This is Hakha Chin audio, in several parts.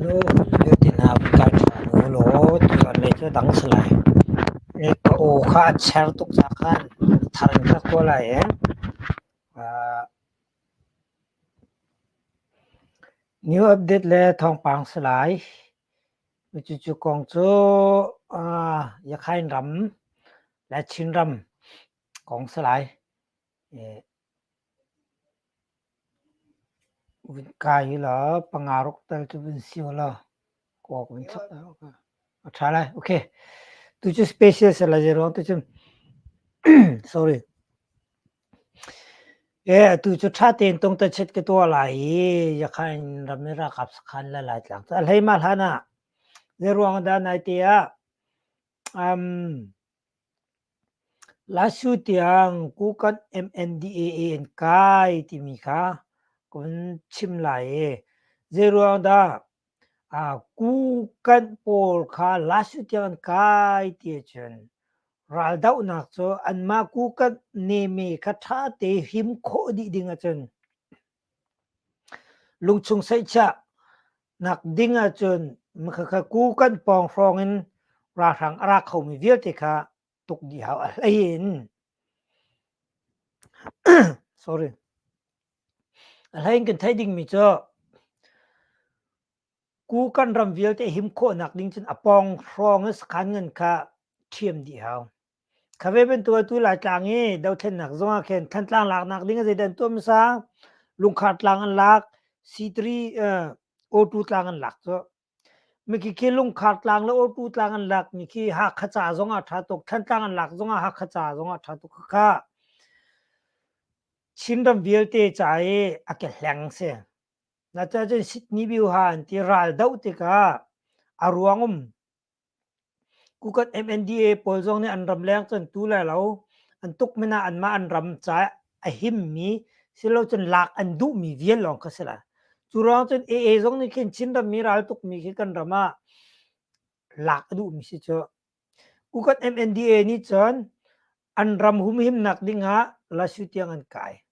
Nu te hna vun kai ṭhan u law tuan lei cu a dang si lai. Ka aw kha a cher tuk caah khan thar in ka tuah lai i new update le thawngpang si lai. Cucu kong cu Yakhain ram le Chinram kong si lai. Vun kai u law panga ruk tal cu vun si u law kawk vun chak a ṭha lai. Okay. Tu cu special si lai zeiruang tu cun sorry. E atu cu ṭha tein tungtachet ka tuah lai i Yakhain ram i ralkap sakhan le Laitlang cu a hlei mah hlan ah zeiruang ah dah naite ah um, Lasu tiang Kukan MNDAA in kai timi kha ka vun chim lai i zeiruang dah Kukan pawl kha Lasu tiang an kai ti ahcun raldohnak cu anmah Kukan neme kha ṭha te him khawh dih ding ahcun lungchung seihchiah nak ding ahcun khakha Kukan pawng hrawng in ralhrang a ra khomi vialte kha tuk dih hau. A hlei in sorry a hlei in kan theih dingmi cu Kukan ram vialte him khawhnak ding cun a pawng hrawng i sakhan ngan kha ṭhiam dih hau. Kha ve bantuk atu Laitlang i dothlennak zong ah khin Thantlang laknak ding ah zeidah an tuah hmasa? Lungkhar tlang an lak, C3 uh, O2 tlang an lak cu. Mikhi khi Lungkhar tlang le O2 tlang an lak mi khi Hakha ca zong ah ṭha tuk, Thantlang an lak zong ah Hakha ca zong ah ṭha tuk kha. Chinram vialte ca i a ke hleng si. Na ca cun Sydney Biuha an ti ral doh tikah a ruang um Kukat MNDAA pawl zong nih an ramleng cu an tu lai lo. An tuk men ah anmah an ram caah a himmi silocun lak an duhmi vial lawng kha si lai. Cu ruang cun AA zong nih khin Chinram mi ral tukmi khi kan ram ah lak a duhmi si cu. Kukat MNDAA nih cun an ram humhimnak ding ah Lasu tiang an kai.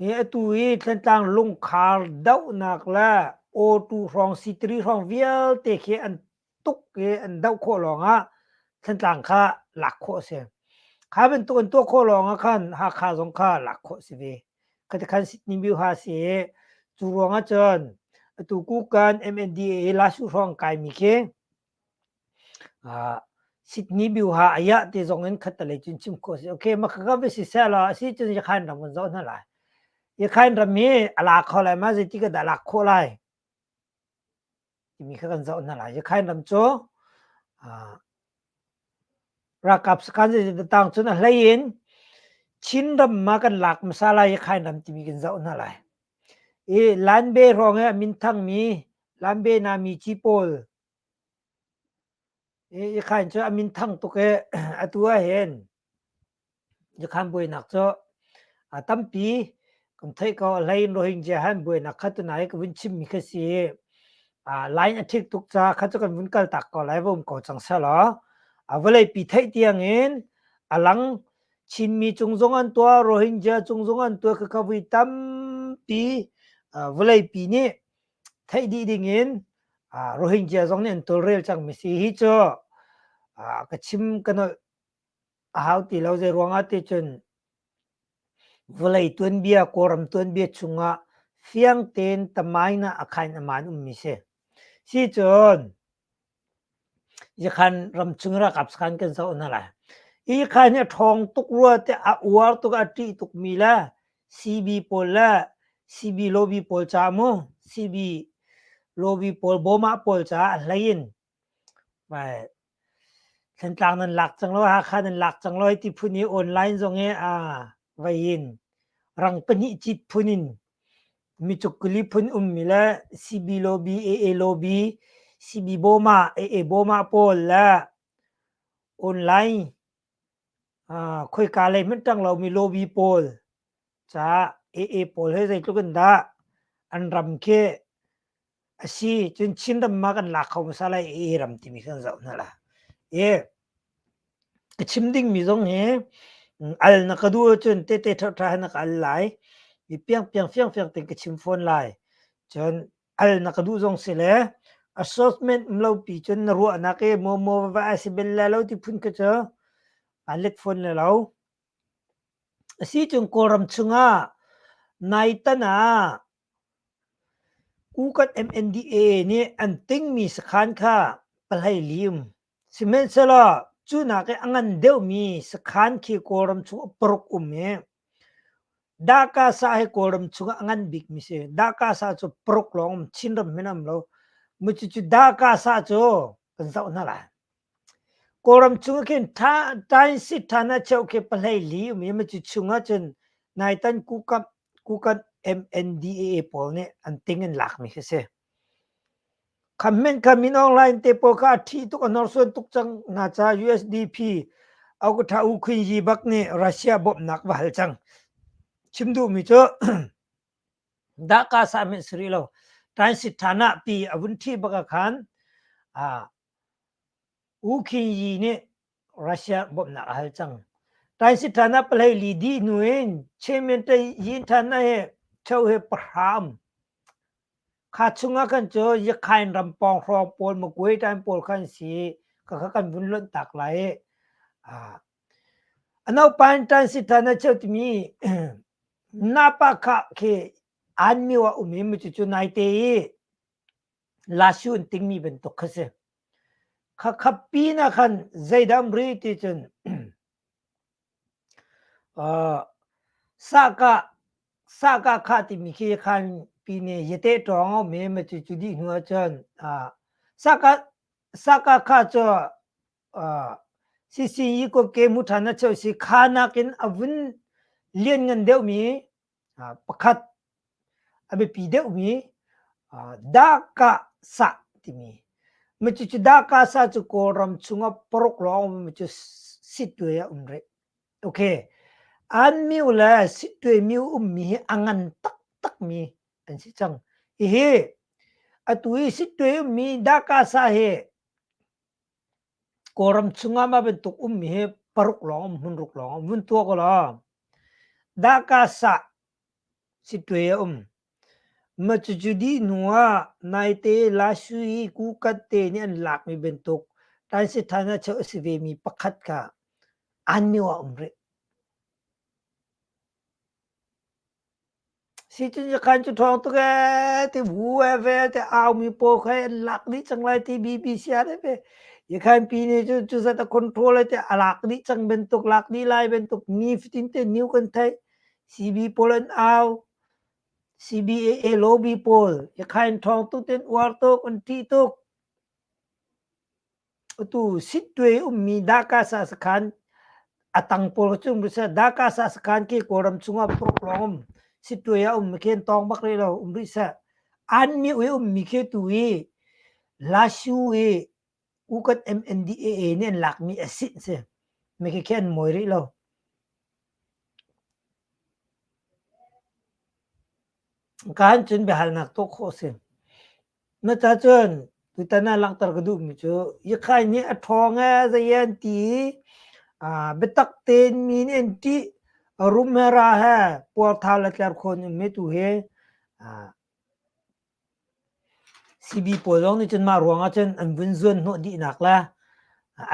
Hi atu hi Thantlang lungkhar dohnak le awtu hrawng sitri hrawng vialte khi an tuk i an doh khawh lawngah Thantlang kha lak khawh a si. Kha bantuk an tuah khawh lawngah khan Hakha zong kha lak khawh a si ve. Khati khan Sydney Myuha a si i cu ruangah cun atu Kukan MNDAA Lasu hrawng kaimi khi Sydney Byuha ayah ti zong in khattelei cun chim khawh a si. Okay, mah khakha va si seh law a si cun Yakhain ram kan zoh hna lai. Yakhain ram hi a lak kho lai ma zeiti ka dah lak khawh lai timi kha kan zoh hna lai. Yakhain ram cu ralkap sakhan zeiti tang cun a hlei in Chin ram ma kan lak hmasa lai Yakhain ram timi kan zoh hna lai. I Lanbe hrawng i a minthangmi Lanbe nami ci pawl Ikhain cu a min thang tuk i atu ah hin Yakhan buainak cu a tampi kan theih ko. A hlei in Rohingya han buainak kha tunai ka vun chimmi kha si i line a thik tuk caah kha cu kan vun kal tak ko lai va um ko cang selaw a vawleipi theih tiang in a lang Chinmi cung zong an tuah Rohingya cung zong an tuah khakha vui tampi vawleipi nih theih dih ding in Rohingya zong nih an tawlrel cangmi si hi cu ka chim ka nolh a hau ti lo zei ruangah ti cun vawlei tuanbia Kawlram tuanbia chungah fiang tein tamain ah a khain aman ummi si. Si cun Yakhan ramchung ralkap sakhan kan zoh hna lai. Hi khan hi a ṭhawng tuk rua tiah a uar tuk a ṭih tukmi le CB pawl le CB lobby pawl caah mu CB lobby pawl bawmah pawl caah a hlei in Thantlang nan lak cang lo Hakha nan lak cang lo ti phun i online zong i a vai in rang pahnih cit phun in Micukkuli phun ummi le CB lobby, AA lobby, CB bawma, AA bawma pawl le online khoika lei hmanh ṭang lomi lobby pawl caah AA pawl he zeitluk in dah an ram khi a si. Cun Chinram ma kan lak kho hmasa lai AA ram timi kan zoh hna la. I ka chim dingmi zong hi Al na ka duh ahcun tete ṭhaṭha he na ka al lai. I piangpiang fiangfiang tein ka chim fawn lai. Cun al na ka duh zong si le assessment um lo pi cun na ruahnak i maw maw va a si bel lai lo ti phun kha cu aan let fawn le lo. Asi cun Kawlram chungah naitan ah Kukat MNDAA nih an tingmi sakhan kha pahlei lim. Sihmanhsehlaw cu nak i a ngan deuhmi sakhan khi Kawlram chung ah paruk um i Dahkasa hi Kawlram chungah a ngan bikmi si. Dahkasa cu paruk lawng um, Chinram hmanh a um lo. Cucu Dahkasa cu kan zoh hna lai. Kawlram chung ah khin Tainsit ṭhan ah cheu khi pahlei li um i cu chung ah cun naitan Kukamh Kukan MNDAA pawl nih an ting in lakmi khi si. Kham men kha Min Aung Hlaing te pawl kha a ṭhi tuk a hnorsuan tuk cang hna caah USDP Aukatha U Khwin Yi bak nih Russia bawmhnak va hal cang. Chim duhmi cu dahka sa men si rih lo. Transit ṭhan ah pi a vun ṭhi bak ah khan U Khin Yi nih Russia bawmhnak a hal cang. Transit ṭhan ah palei li dih hnu in Chairman Yin ṭhan ah he cheu he pahram Kha chungah khan cu Yakhain ram pawng hrawng pawl Magway time pawl khan si ka kha kan vun lonh tak lai i a naupa in Transit ṭhan ah cheu timi napa kha khi an mio ah um i cucu naite i Lashu an tingmi bantuk kha si. Kha kha pin ah khan zeidah um rih ti cun uh, sahkah sahkah kha timi khi khan pine yete ṭawng a um i ma cu cu dih hnu ahcun uh, sahkah sahkah kha cu uh, sisi yi ko ke mu ṭhan a cheu si kha nakin a vun lianngan deuhmi pakhat a biapi deuhmi Dahkah sah timi cucu Dahkah sah cu Kawlram chungah paruk lawng um cu Sittwe ah um rih. Okay. An myu le Sittwe myu ummi hi a ngan taktakmi an si cang. Hihi atu i Sittwe ummi Dahkah sah hi Kawlram chungah mah bantuk ummi hi paruk lawng um hmunruk lawng um vun tuak ulaw Dahka sah Sittwe a um. Mah cucu dih hnu ah naite Lasui Kukat te nih an lakmi bantuk Tansithan ah cheu a si vemi pakhat kha Anmyo ah um rih. Sicun sakhan cu ṭhawng tuk ee ti wu ee ve ti aumi pawl kha an lak dih cang lai ti BBC ah ve. Yakhan pi nih cu cu zat a control ti a lak dih cang bantuk lak dih lai bantuk ni fatin te new kan theih. CB pawl an au. CBAA lobby pawl yakhain ṭhawng tuk ten uar tuk an ṭih tuk. Atu Sittwe ummi Dahkasa sakhan a tang pawl cu um rih Dahkasa sakhan khi Kawlram chungah paruk lawng um. Sittwe ah um khi an tawng bak rih lo um rih seh. An mi i ummi khi tu i Lashu i Ukat MNDAA nih an lakmi a sih si. Mi khi khi an mawi rih lo. Kaan cun biahalnak tuah khawh si. Na ca cun tutan ah langhter ka duhmi cu Yakhai nih a ṭhawng ee zei an ti i biatak tein mi nih an ṭih rum he ra he puarthau le tlerkhawn um he tu hi CB pawl zong nih cun mah ruang ah cun an vun zuan hnawh dihnak le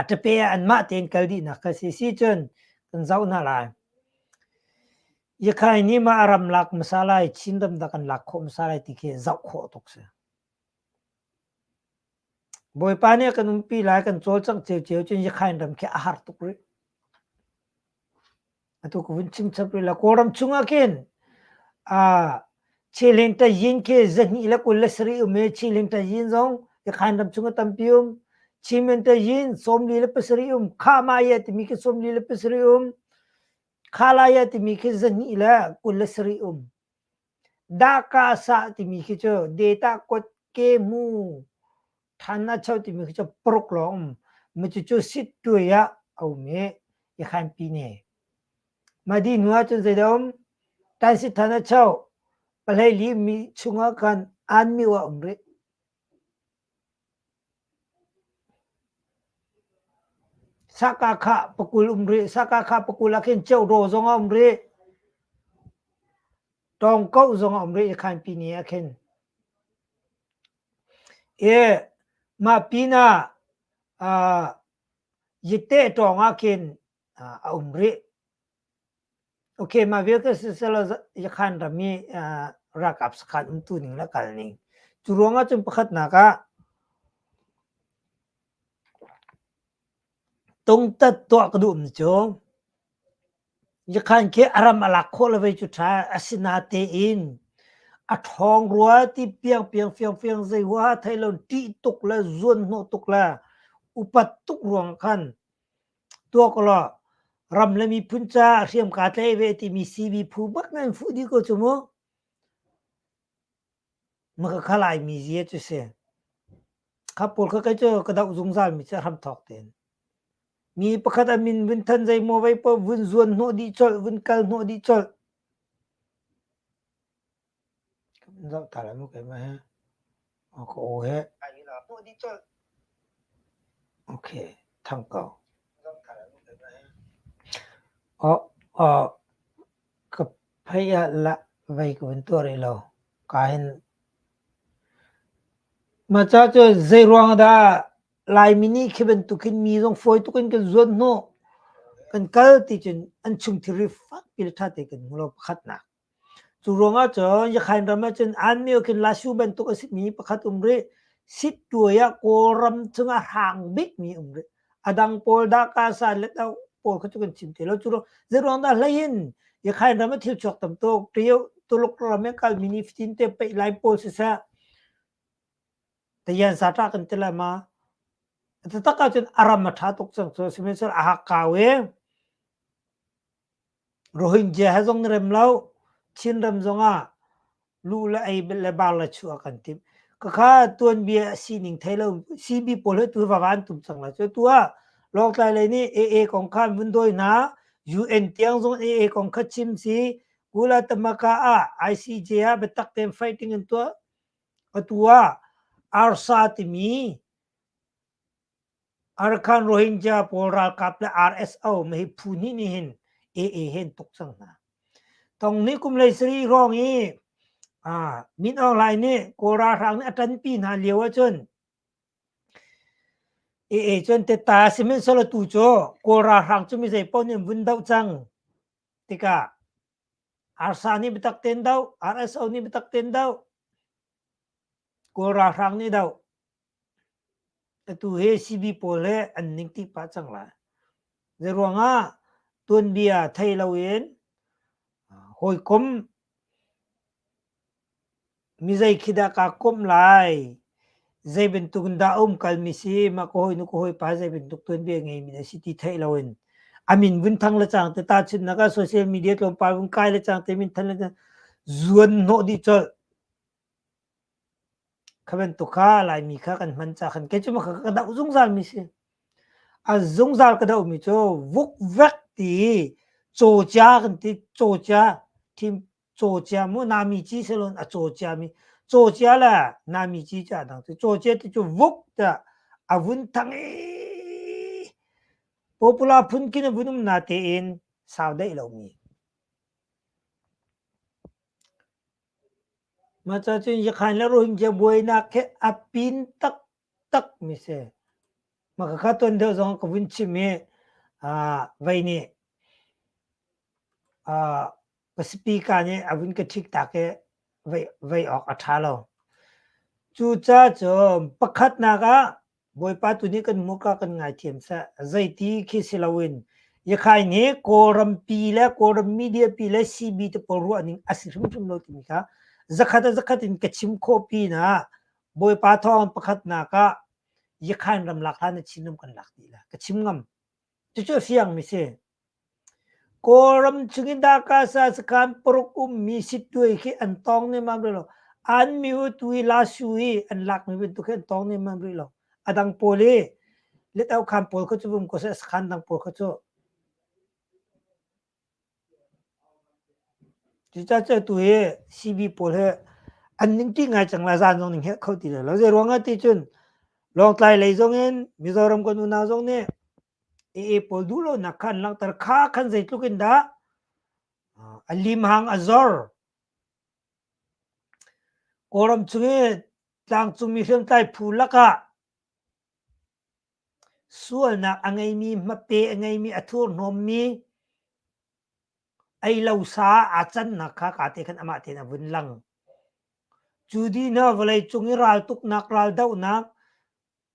a ṭape ah anmah tein kal dihnak kha si. Si cun kan zoh hna lai. Yakhai nih mah a ram lak hmasa lai, Chinram dah kan lak khawh hmasa lai ti khi zoh khawh tuk si. Bawipa nih a kan umpi lai, kan cawlcangh ciocio cun Yakhain ram khi a har tuk rih. Atu ka vun chim chap rih la. Kawlram chungah khin uh, Chilin Tayin khi 227 um i Chilin Tayin zong Yakhain ram chungah tampi um. Chimin Tayin 47 um. Khamaya timi khi 47 um. Khalaya timi khi 227 um. Dahka sah timi khi cu data kut ke mu than a cho timi khi cu paruk lawng um. Mu cucu sit tuai ah a um i Yakhan pine. Mah dih hnu ahcun zeidah um? Tansit than a cho. Pahlei li mi chungah khan an mi a um rih. Sakakha pakul um rih. Sakakha pakul ah khin Ceuhraw zong a um rih. Tawngkoh zong a um rih Yakhan Pyine ah khin. E mah pinah uh, Yite tawng ah khin uh, a um rih. Okay, mah vialte siselaw Yakhan ram i uh, ralkap sakhan umtu ning le kal ning. Cu ruangah cun pakhatnak ah Tungtat tuah ka duhmi cu Yakhan khi a ram a lak khawh lo vei cu ṭha asinatein a ṭhawng rua ti piangpiang fiangfiang zei huaha thei lo ṭih tuk le zuan hnawh tuk le upat tuk ruang khan tuak law ram le miphun caah hriam kaa tlaih ve timi CB phu bak nan fuh dih ko cu mu. Maka kha Laimi zia cu si. Kha pawl kha kei cu ka doh zungzal mi cu hramthawk tein. Mi pakhat a min vun than zeimaw vei paoh vun zuan hnawh dih colh, vun kal hnawh dih colh. Zoh ta lai mu keimah he. Ka aw he. Okay, thang ko. Oh, oh, Ka phei ah lah vei ka vun tuah rih lo. Ka hin mah ca cu zeiruang dah Laimi nih khi bantuk hin mi zong fawi tuk in kan zuan hnawh kan kal ti cun an chung thilri fakpi le ṭha tein kan hmu lo pakhatnak. Cu ruangah cun Yakhain ram ah cun An Myo khin Lashu bantuk a simi pakhat um rih. Sittuai ah Kawlram chungah hrang bikmi um rih. A dang pawl dah sa le pawl kha cu kan chim te lo. Cu zeiruang dah hlei in Yakhain ram ah thil chuak tam tuk. Tio Tuluk ram i kalmi ni fatin te peih lai pawl siseh tayan sa ṭah kan ti lai ma. Taktak ahcun a ram a ṭha tuk cang cu sihmanhsehlaw a hak kau i Rohingya he zong na rem lo. Chinram zongah lu le ei le bar le chuah kan timh. Khakha tuanbia sining thei lo CB pawl he tu va van tum cang la. Cu tu ah Lawngtlai lei nih AA kong kha an vun dawi hna. UN tiang zong AA kong kha chim si. Kula Tamaka ah ICJ ah biatak tein fighting an tuah. Atu ah ARSA timi Arakan Rohingya pawl ralkap le RSO hi phu hnih nih hin AA he an tuk cang hna. Tong nih kum lei sarih hrawng i Min Aung Hlaing nih Kawl ralhrang nih a ṭanpi hna lio ahcun AA cun tetta sihmanhsehlaw tu cu Kawl ralhrang cu mi zeipaoh nih an vun doh cang tikah ARSA nih biatak tein doh, RSO nih biatak tein doh, Kawl ralhrang nih doh. Atu hi CB pawl he an ningti pah cang lai. Zeiruangah tuanbia thei loin hawikom mi zei khi dah kaa komh lai, zei bantuk in dah a um kalmi si, mah ka hawinu ka hawipa zei bantuk tuanbia ngeimi dah si ti theih loin a min vun thang le cang te tahchunhnak ah social media tlawmpal vun kai le cang te min than le cang zuan hnawh dih colh. Kha bantuk kha Laimi kha kan hman ca khan kei cu mah kha ka doh zungzalmi si. A zungzal ka dohmi cu vukvek ti cawcia kan ti cawcia thim cawcia mu nami ci silon a cawcia mi cawcia le nami ci cu a dang cu cawcia ti cu vuk tiah a vun thang i popular phun khin a vun um na tein sau daih lomi. Mah cun Yakhan le Rohingya buainak hi a pin taktak mi si. Mah khakha tuan deuh zong ka vun chim i vei nih ka speaker nih a vun ka ṭhik tak i vei awk a ṭha lo. Cucaah cun pakhatnak ah Bawipa tu nih kan muka kan ngaithiam seh. Zeiti khi si loin Yakhain hi Kawlrampi le Kawlram media pi le CB te pawl ruah ning a si hrimhrim lo timi kha zakhat a zakhat in ka chim khawh pinah Bawipa thawng pakhatnak ah Yakhain ram lak hlan Chin ram kan lak dih la ka chim ngam. Cucu a fiang mi si. Kawlram chungin Dakasa sakhan paruk ummi sittuai khi an tawng nemmam rih lo. An mi u tu i Lasu i an lakmi bantuk khi an tawng nemmam rih lo. A dang pawl i Litau khan pawl kha cu vum ko seh sakhan dang pawl kha cu. Cucaah cu atu hi CB pawl hi an ningṭi ngai cang lai zan zong ning helh kho ti lo. Zei ruangah ti cun Lawngtlai lei zong in Mizoram kan unau zong nih. AA pawl duh lonak kha an langhter. Kha khan zeitluk in dah a limhang a zor. Kawlram chung i tlangcungmi hriamtlai phu lakah sualnak a ngeimi, hmape a ngeimi, a thurhnawmmi, ei lo sa aa cannak kha ka te khan amah tein a vun lang. Cu dih hna vawleicung i raltuknak, raldohnak,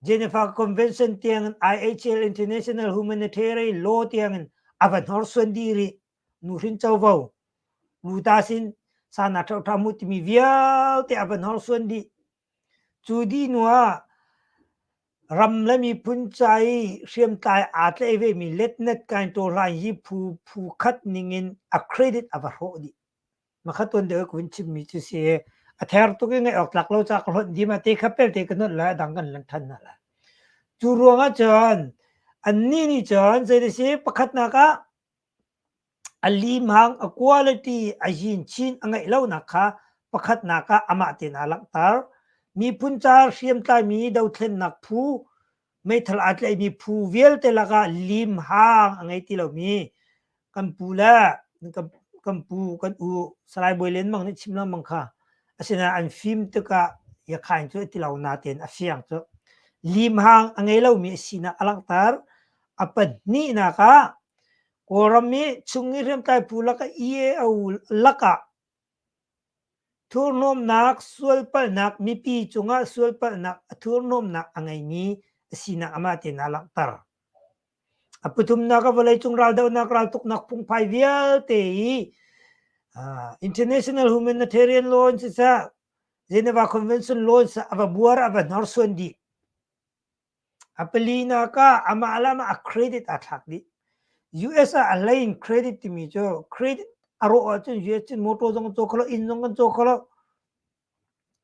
Geneva Convention tiangin IHL International Humanitarian Law tiangin a va hnorsuan dih rih. Nuhrin covo, luta sin sana ṭhoṭha mu timi vialte a va hnorsuan dih. Cu dih hnu ah ram le miphun ca i hriamtlai aa tlaih vemi letnet kain ṭawhlan hi phu phu khat ningin a credit a va hrawh dih. Makha tuan deuh ka vun chimmi cu si a ther tuk i ngaih awk tlak lo ca ka hlonh dih ma te kha pelte ka hnonh lai a dang kan lan than hna lai. Cu ruang ah cun annih nih cun zei si pakhatnak ah a limhang a quality a yin chin a ngeih lonak kha pakhatnak ah amah tein aa langhter. Miphun ca hriamtlaimi dothlennak phu meithal aa tlaihmi phu vialte lakah limhang a ngei ti lomi kan pu le kan pu kan u Salai Bawi Lian Mang nih chim lengmang kha asinain an fim tikah Yakhain cu a ti lo natein a fiang cu limhang a ngei lomi a sinak a langhter. A pahnihnak ah Kawlram i chung i hriamtlai phu lakah EAO lakah Thurhnawmnak, sualpalhnak, mipi cungah sualpalhnak a thurhnawmnak a ngeimi a sinak amah tein aa langhter. A pathumnak ah vawleicung raldohnak raltuknak phungphai vialte i uh, international humanitarian law in siseh, Geneva Convention law in siseh, a va buar, a va hnorsuan dih. A palinak ah amah le amah a credit aa thlak dih. US ah a hlei in credit timi cu credit a rawh ahcun US cun motor zong kan caw kho lo, inn zong kan caw kho lo,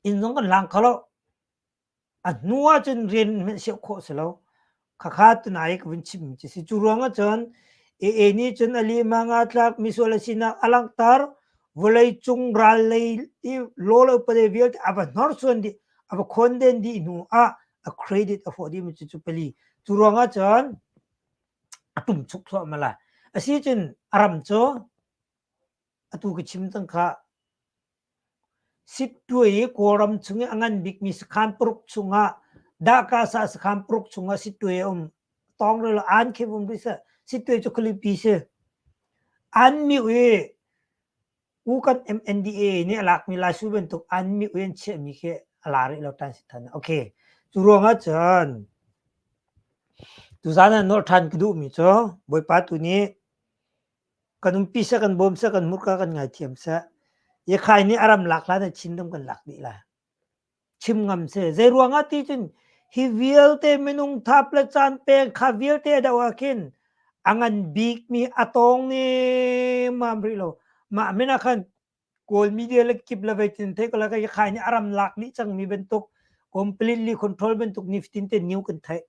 inn zong kan hlang kho lo. A hnu ahcun rian hmanh siah khawh si lo. Khakha tunai ka vun chimmi cu si. Cu ruang ahcun AA nih cun a lima nga tlak misual a sinak a langhter. Vawleicung ral lei i law le upade vialte a va hnorsuan dih, a va khonden dih hnu ah a credit a hrawh dihmi cu cu pali. Cu ruangah cun a tum chuk thluahmah lai. Asi cun a ram cu atu ka chim cang kha Sittwe i Kawlram chung i a ngan bikmi sakhan paruk chungah Dahkasa sakhan paruk chungah Sittwe a um. Tawng rel an khi um rih seh. Sittwe cu khualipi si. An miu i U kan MNDAA nih a lakmi Laisu bantuk an miu i an chiahmi khi a la rih lo tan si than. Okay. Cu ruangah cun tuzan ah nolh ṭhan ka duhmi cu Bawipa tu nih kan umpi seh, kan bawm seh, kan hmurka kan ngaithiam seh. Yakhai nih a ram lak hlan ah Chinram kan lak dih lai. Chim ngam seh. Zei ruangah ti cun hi vialte minung thap le caan peng kha vialte a doh ah khin a ngan bikmi a tawng nemam rih lo. Mah min ah khan Kawl media le kip le vei tin thei ko la ka yakhai nih a ram lak dih cangmi bantuk completely control bantuk ni fatin te new kan theih.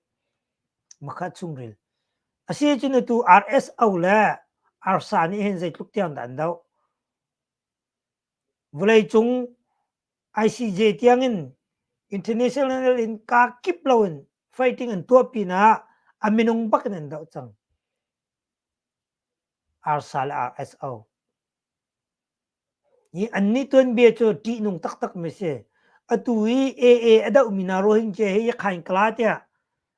Makha chungril. Asi cun atu RSO le ARSA nih hin zeitluk tiang dah an doh. Vawleicung ICJ tiangin international in kaa kip loin fighting an tuah pinah a minung bak in an doh cang. ARSA le RSO. Hi annih tuanbia cu ṭihnung taktak mi si. Atu i AA a dohmi hna Rohingya hi Yakhain Kala tiah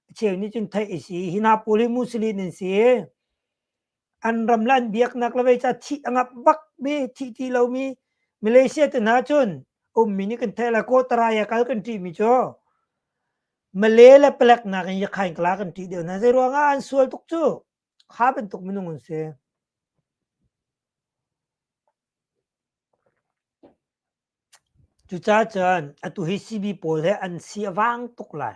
a cheu nih cun theih a si. Hi hna pawl hi Muslim an si. An ram le an biaknak le vei ca thih a ngap bakmi, thih ti lomi Malaysia te hna cun ummi nih kan theih lai. Kawtarai ah kal kan ṭihmi cu Malay le palek nakin Yakhain Kala kan ṭih deuh hna. Zei ruangah an sual tuk cu? Kha bantuk minung an si. Cucaah cun atu hi CB pawl he an si a vang tuk lai.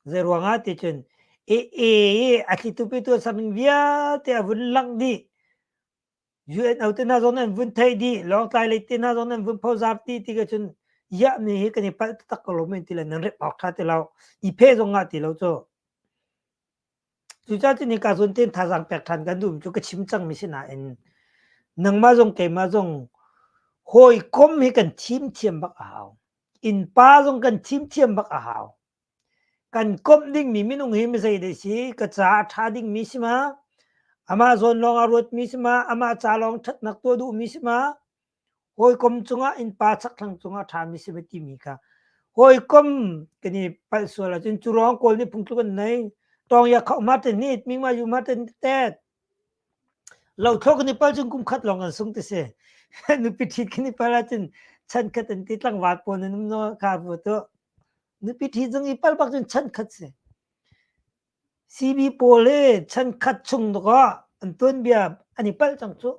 Zei ruangah ti cun AA i a thlitu pitu a saming vialte a vun langh dih. UNO te hna zong an vun theih dih. Lawngtlai lei te hna zong an vun phozar ti ti ka cun iah mi hi kan i palh taktak ko lo men ti le nan rep awk ṭha ti lo. I phe zong ngah ti lo cu. Cucaah cun hika zawn tein thazaang pek ṭhan kan duhmi cu ka chim cangmi si nain nangmah zong keimah zong hawikom hi kan thim thiam bak a hau. Innpa zong kan thim thiam bak a hau. Kan komh dingmi minung hi mizei deh si? Ka ca a ṭha dingmi si ma? Amah zawn lawng a ruatmi si ma? Amah ca lawng ṭhatnak tuah duhmi si ma? Hawikom cungah innpa chakthlang cungah ṭhami si ma timi kha hawikom kan i palh sual ahcun cu ruang Kawl nih phungtluk an nei. Tawng ya khauh ma te hnit, ming ma yu ma te tet. Lothlo kan i pal cun kum khat lawng kan sung ti si. Nupi ṭhit kan i pal ahcun chan khat an ti tlangval pawl nan um no kha bu tu. Nupi ṭhi zong i pal bak cun chan khat si. CB pawl hi chan khat chung dawk an tuanbia an i palh cang cu.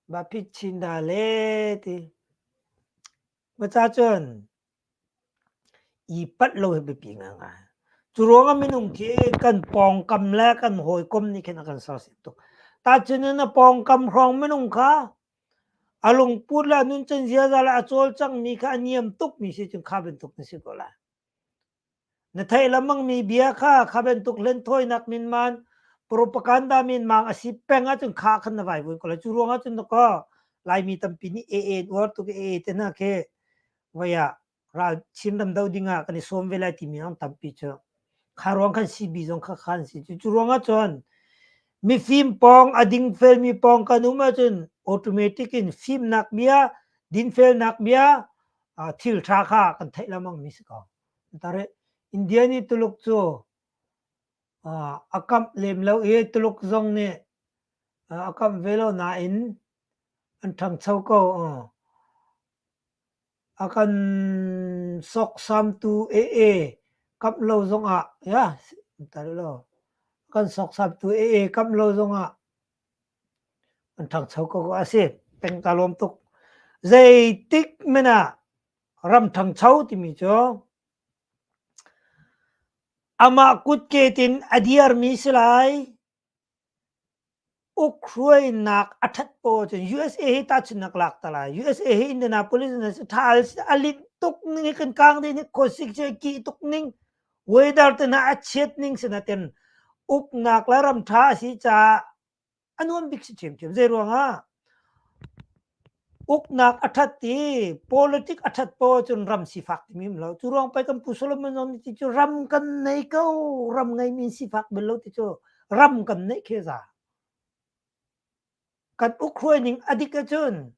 Bapit chin dah le ti. Maca cun i palh lo hi biapi ngaingai. Cu ruangah minung khi kan pawngkam le kan hawikom nih khin a kan sersiam tuk. Tahchun in a pawngkam hrawng minung kha a lungput le a nuncan ziaza le a cawlcanghmi kha a niam tukmi si cun kha bantuk na si ko lai. Na theih lengmangmi bia kha kha bantuk hlenthawinak minman propaganda minmang a si peng ahcun kha khan na vaivuan ko lai. Cu ruangah cun dakaw Laimi tampi nih AA an uar tuk i AA te hna khi voi ah ral Chinram do ding ah kan i sawm ve lai timi an tampi cu. Kha ruang khan CB zong kha khan si. Cu cu ruangah cun mifim pawng a dingfelmi pawng kan um ahcun automatic in fimnak bia, dinfelnak bia, thil ṭha kha kan theih lengmangmi si ko. Tare India nih Tuluk cu a kamh lem lo i Tuluk zong nih a kamh ve lo nain an ṭhangcho ko. A kan sawksamtu AA kamh lo zongah ya tar lo a kan sawksamtu AA kamh lo zongah an ṭhangcho ko a si. Peng ka lawm tuk. Zeitik men ah ram ṭhangcho timi cu amah kutke tin a diarmi si lai. Ukhruainak a ṭhat paoh ahcun USA hi tahchunhnak lak ta lai. USA hi Indianapolis in a si. Ṭhal a linh tuk ning hi kan kang dih ning khuasik cu a kih tuk ning weather te hna a chiat ning sinain uknak le ram ṭha a si caah a nuam bik si ṭhiamṭhiam. Zei ruangah? Uknak a ṭhat i politic a ṭhat paoh ahcun ram sifak timi um lo. Cu ruang pei kan Pu Solomon zong nih ti cu ram kan nei ko, ram ngeimi in sifak bal lo ti cu ram kan neih khi za. Kan ukhruai ning a dik ahcun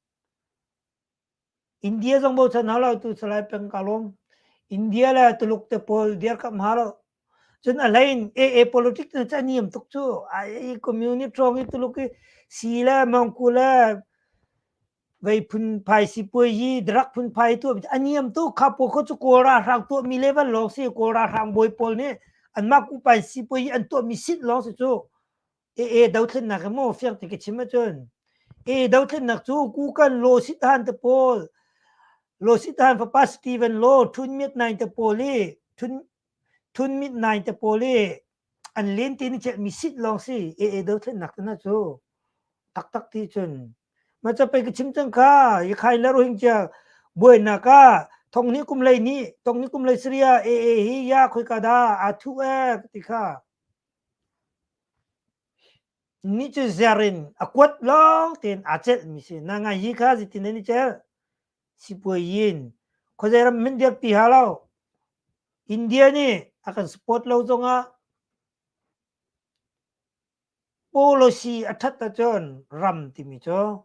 India zong bochan hau lo tu Salai Peng ka lawm. India le Tuluk te pawl dirkamh hau lo. Cun a hlei in AA politics na ca niam tuk cu. Ai community ṭhawng i Tuluk i si le mangku le vei phunphai sipuai hi drug phunphai tuah a niam tuk kha pawl kho cu Kawl ralhrang tuahmi level lawng si Kawl ralhrang bawi pawl nih anmah kupai sipuai hi an tuahmi sit lawng si cu. AA dothlennak hi maw fiang te ka chim ahcun AA dothlennak cu Kukan Law Sit Han te pawl Law Sit Han fapa Stephen Law Thun Myat Naing te pawl i Thun Thun Myat Naing te pawl i an len te ni celhmi sit lawng si AA dothlennak te na cu taktak ti cun ma ca pei ka chim cang kha Yakhai le Rohingya buainak ah thong ni kum lei ni thong ni kum lei Syria AA hi ya khoi ka da a thu e ti kha Ni cu zer in a kuat lawng tein aa celhmi si. Na ngai hi kha zeitin nan i celh? Sipuai in. Khuazei ram hmanh dirpi ha lo. India nih a kan support lo zongah policy a ṭhat ahcun ram timi cu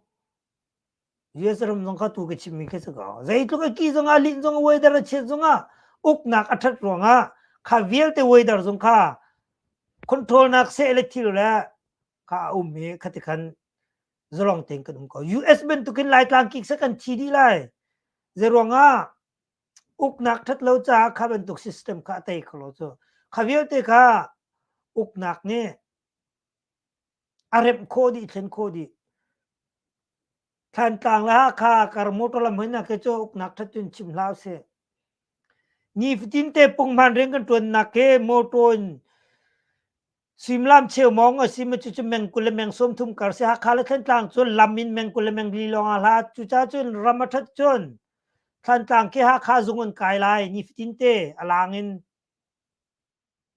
US ram zong kha tu ka chimmi khi si ko. Zeitluk a ki zongah linh zong weather a chiat zongah uknak a ṭhat ruangah kha vialte weather zong kha control nak seh le thil le kha a um i khati khan zalong tein kan um ko. US bantukin Laitlang kik sa kan thi dih lai. Zeiruangah uknak ṭhat lo caah kha bantuk system kha a tei kho lo cu. Kha vialte kha uknak nih a remh khawh dih, thlen khawh dih. Thlantlang le Hakha kar motor lam hoi nak hi cu uknak ṭhat cun chim hlah usih. Nifatin te punghman rian kan ṭuannak hi motor in suimilam cheumawng a si ma cucu meng 20 le meng 30 kar si Hakha le Thlantlang cu lam in meng 20 le meng li lawng ah hlat. Cucaah cun ram a ṭhat cun Thlantlang khi Hakha zung an kai lai nifatin te a lang in.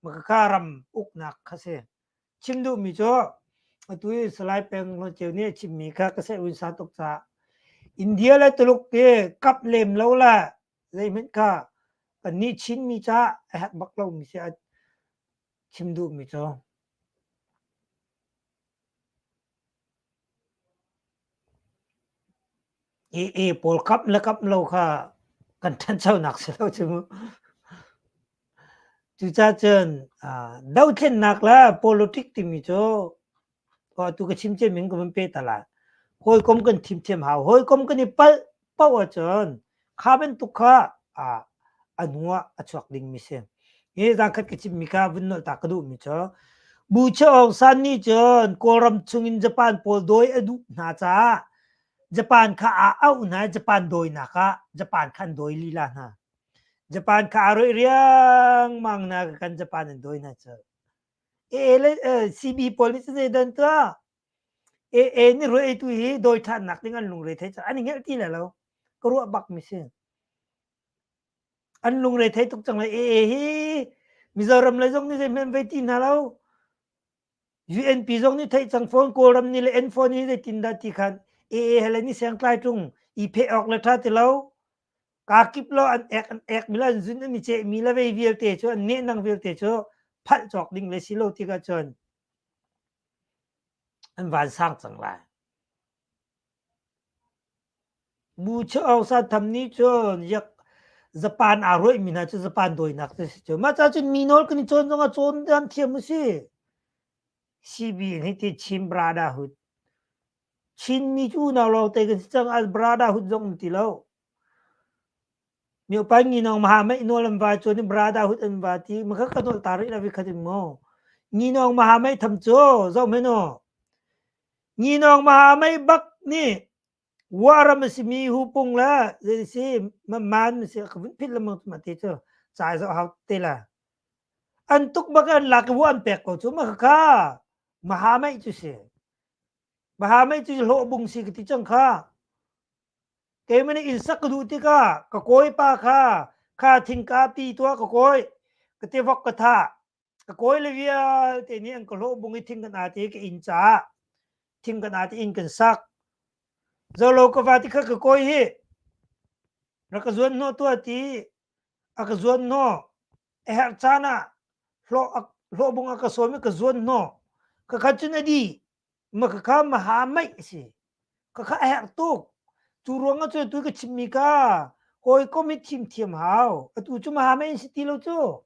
Makaka ram uknak kha si. Chim duhmi cu atu i Salai Peng Hlawn Ceu nih a chimmi kha ka seh sa tuk caah. India le Tuluk hi kap lem lo le zeihmanh kha kannih Chinmi caah a herh bak lomi si a chim duhmi cu. AA pawl kap le kap lo kha kan ṭhanchonak si lo cu mu. Cucaah cun dothlennak le politic timi cu atu ka chim ciami in ka vun pe ta lai. Hawikom kan thim thiam hau. Hawikom kan i palh paoh ahcun kha bantuk kha a hnu ah a chuak dingmi si. Hi zangkhat ka chimmi kha vun nolh ta ka duhmi cu Bu Che Aung San nih cun Kawlram chungin Japan pawl dawi a duh hna caah Japan kha aa auh hna i Japan dawinak ah Japan kha an dawi lila hna. Japan kha aa roih riangmang na kan Japan an dawi hna cu. AA le CB pawl nih cun zeidah an tuah? AA nih ruai eitu hi dawi ṭhannak ding an lungre thei cang. An i ngelh ti lai lo. Ka ruah bak mi si. An lungre thei tuk cang lai. AA hi Mizoram lei zong nih zeihmanh vei ti hna lo. UNP zong nih theih cang fawn Kawlram nih le N4 nih zeitindah ti khan AA he le ni sengtlai ṭung i pheh awk le ṭha ti lo. Kakip lo an ek an ek mi le an zun an i ceh mi le vei vialte cu an nehnang vialte cu phalh cawk ding le si lo tikah cun an vansang cang lai. Bu Aung San Tham nih cun yak Japan aa ruaihmi hna cu Japan dawinak cu si cu. Mah ca cun mi nawl kan i cawn zongah cawn dan thiam u si. CB nih ti Chin Brotherhood. Chinmi cu unau lawngte kan si cang. Brotherhood zong um ti lo. Miopa nginawng maha meih nawl an va cawn i brotherhood an va ti. Makha ka nawl ta rih lo vikhat in maw. Nginawng maha meih tham cu zoh hmanh aw. Nginawng maha meih bak nih Waram a simi hupung le zei si man si ka vun phit lengmang ma ti cu cai zoh hau te la. An tuk bak an lak i wa an pek ko cu ma kha maha meih cu si. Maha meih cu hlawh bung si ka ti cang kha. Keimah nih inn sak ka duh tikah ka kawipa kha kha thingka pi tuah ka kawi ka tivok ka thah ka kawi le vialte nih an ka hlawh bung i thing kan aa ti ka inn caah thing kan aa ti inn kan sak zolo ka va ti kha ka kawi hi rak ka zuan hnawh tuah ti a ka zuan hnawh a herh caan ah hlawh hlawh bung a ka sawm i ka zuan hnawh ka khat cun a dih Makhakha maha meih a si. Khakha a herh tuk. Cu ruang ah cun tu ka chimmi ka hawikom hi thim thiam hau. Atu cu maha meih in si ti lo cu.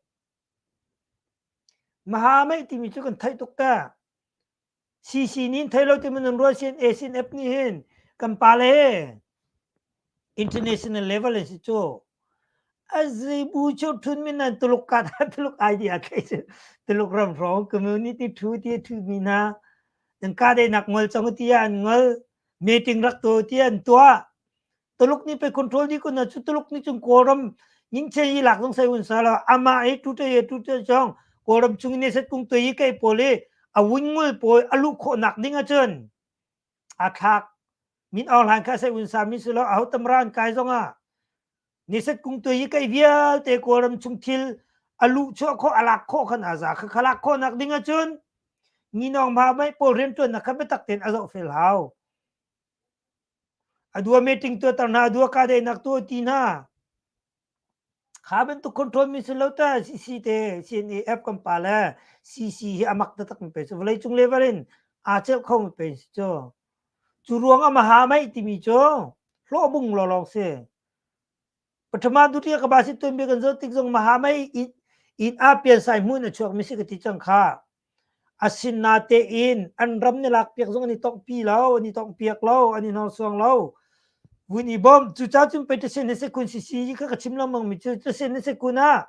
Maha meih timi cu kan theih tuk ta. CC nih thei lo ti man rual sin A sin F nih hin kan pa le International level in si cu. Azibu chu thun min nan Tuluk ka Tuluk idea thlei cu Tuluk ram hrawng community thu ti thu mi hna nan ka de nak ngol chang ti an ngol meeting rak tu ti an tua Tuluk ni pe control di kun chu Tuluk ni chung Kawlram ning che yi lak zong sai un sa lo ama e tu te ye tu te chong Kawlram chung ne set kung te yi kai poli a wun ngul poi alu kho nak ding a chun a thlak min Aung Hlaing kha sai un sa mi si lo aho tamra an kai zong ah niset kung tu hi kai vialte kawlram chung thil a luh chuah khawh a lak khawh khan a za kha kha lak khawh nak ding ahcun nginawng ma mai pawl riantuan nak kha biatak tein a zoh fel hau a dua meeting tu tar hna a dua ka de nak tu ti hna Kha bantuk control mi si lo ta CC te CNAF kan pa le CC hi amak taktak mi pe cu vawleicung level in aa celh kho mi pe si cu. Cu ruang ah maha meih timi cu hlawh bung lawlawng si. Pathama dutiya ka ba si tuan bia kan zoh tik zong maha mei in in a pian sai hmun a chuak mi si ka ti cang kha. Asinatein an ram nih lakpiak zong an i tonghpi lo, an i tonghpiak lo, an i hnorsuang lo. Vun i bawmh. Cucaah cun pei Tasin na si kun sisi kha ka chim lengmang mi cu Tasin na si kun ah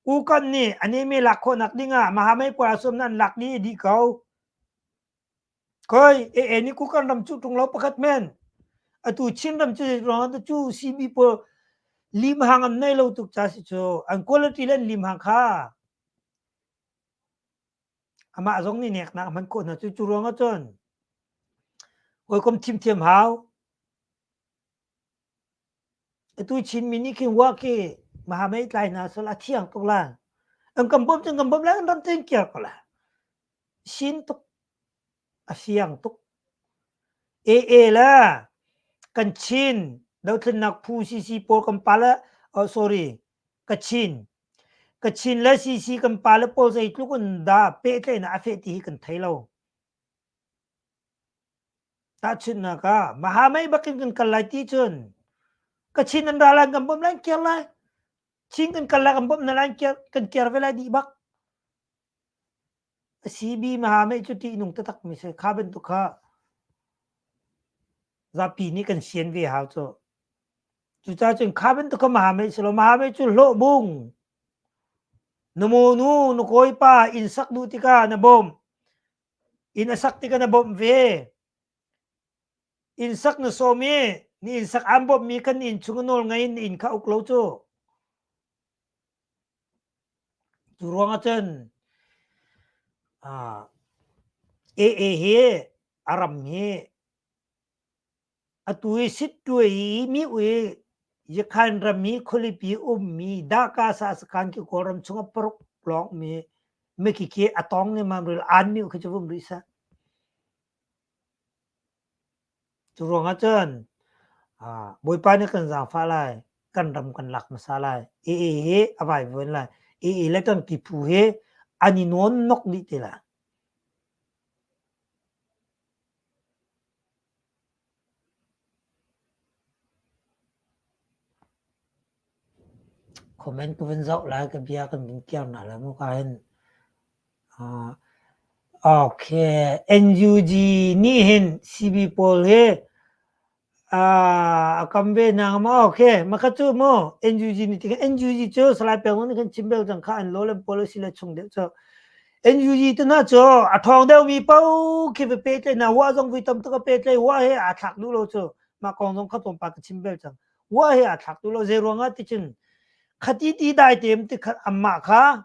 Ukan nih an eme lak khawhnak ding ah Mahamei pawl aa sawm an lak dih i dih ko. Khoi AA nih Kukan ram cu ṭung lo pakhat men. Atu Chin ram cu ruang ah cu CB pawl limhang an nei lo tuk ca si cu an quality le an limhang kha Amah zong nih neknak a hman khawh hna cu cu ruang ah cun hawikom thim thiam hau. Atu Chinmi nih khin wa khi mahamei tlai hna sal a thiang tuk la. An kan bawmh cun kan bawmh lai an ram tein kir ko la. Sin tuk. A siang tuk. AA le. Kan Chin dothlennak phu CC pawl kan pale oh sorry Kachin Kachin le CC kan pale pawl zeitluk in dah pehtlaihnak a feh ti hi kan thei lo. Tahchunhnak ah Mahamei bakin kan kal lai ti cun Kachin an ra lai kan bawmh lai an kir lai. Chin kan kal lai kan bawmh hna lai kan kir ve lai dih bak. CB Mahamei cu ṭihnung taktak mi si. Kha bantuk kha zapi nih kan sian ve hau cu. Cucaah cun kha bantuk kha Mahamei si lo. Mahamei cu hlawh bung. Na mawnu, na kawipa inn sak duh tikah na bawmh. Inn a sak tikah na bawmh ve. Inn sak na sawm i ni inn sak aan bawmhmi kha na inn chung a nawl ngei in na inn kha uk lo cu. Cu ruangah cun AA hi a ram hi atu i Sittwe i mi ui Yakhan ram i khualipi ummi Daka sakhan khi Kawlram chungah paruk lawng mi mikhikhi a tong ngemam rih lo aan mi khi cu vum rih seh. Cu ruangah cun Bawipa nih kan zaangfah lai, kan ram kan lak hmasa lai. AA hi a vaivuan lai. AA le kan pipu hi an i nawn nok dih te lai. Comment ka vun zoh lai, ka bia kan vun kiar hna lai mu ka hin. Okay, NUG nih hin CB pawl hi a kam ve hna hnga maw? Okay, mah cu mu NUG nih tikhin NUG cu Salai Peng nih khan chim bel cang kha an law le policy le chung deuh cu. NUG te hna cu a ṭhawng deuhmi paoh khi va pehtlaih hna, wah zong vui tam tuk a pehtlaih, wah he aa thlak duh lo cu. Mah kong zong kha tlawmpal ka chim bel cang. Wah he aa thlak duh lo, zei ruangah ti cun khati ti dai teim ti khat amah kha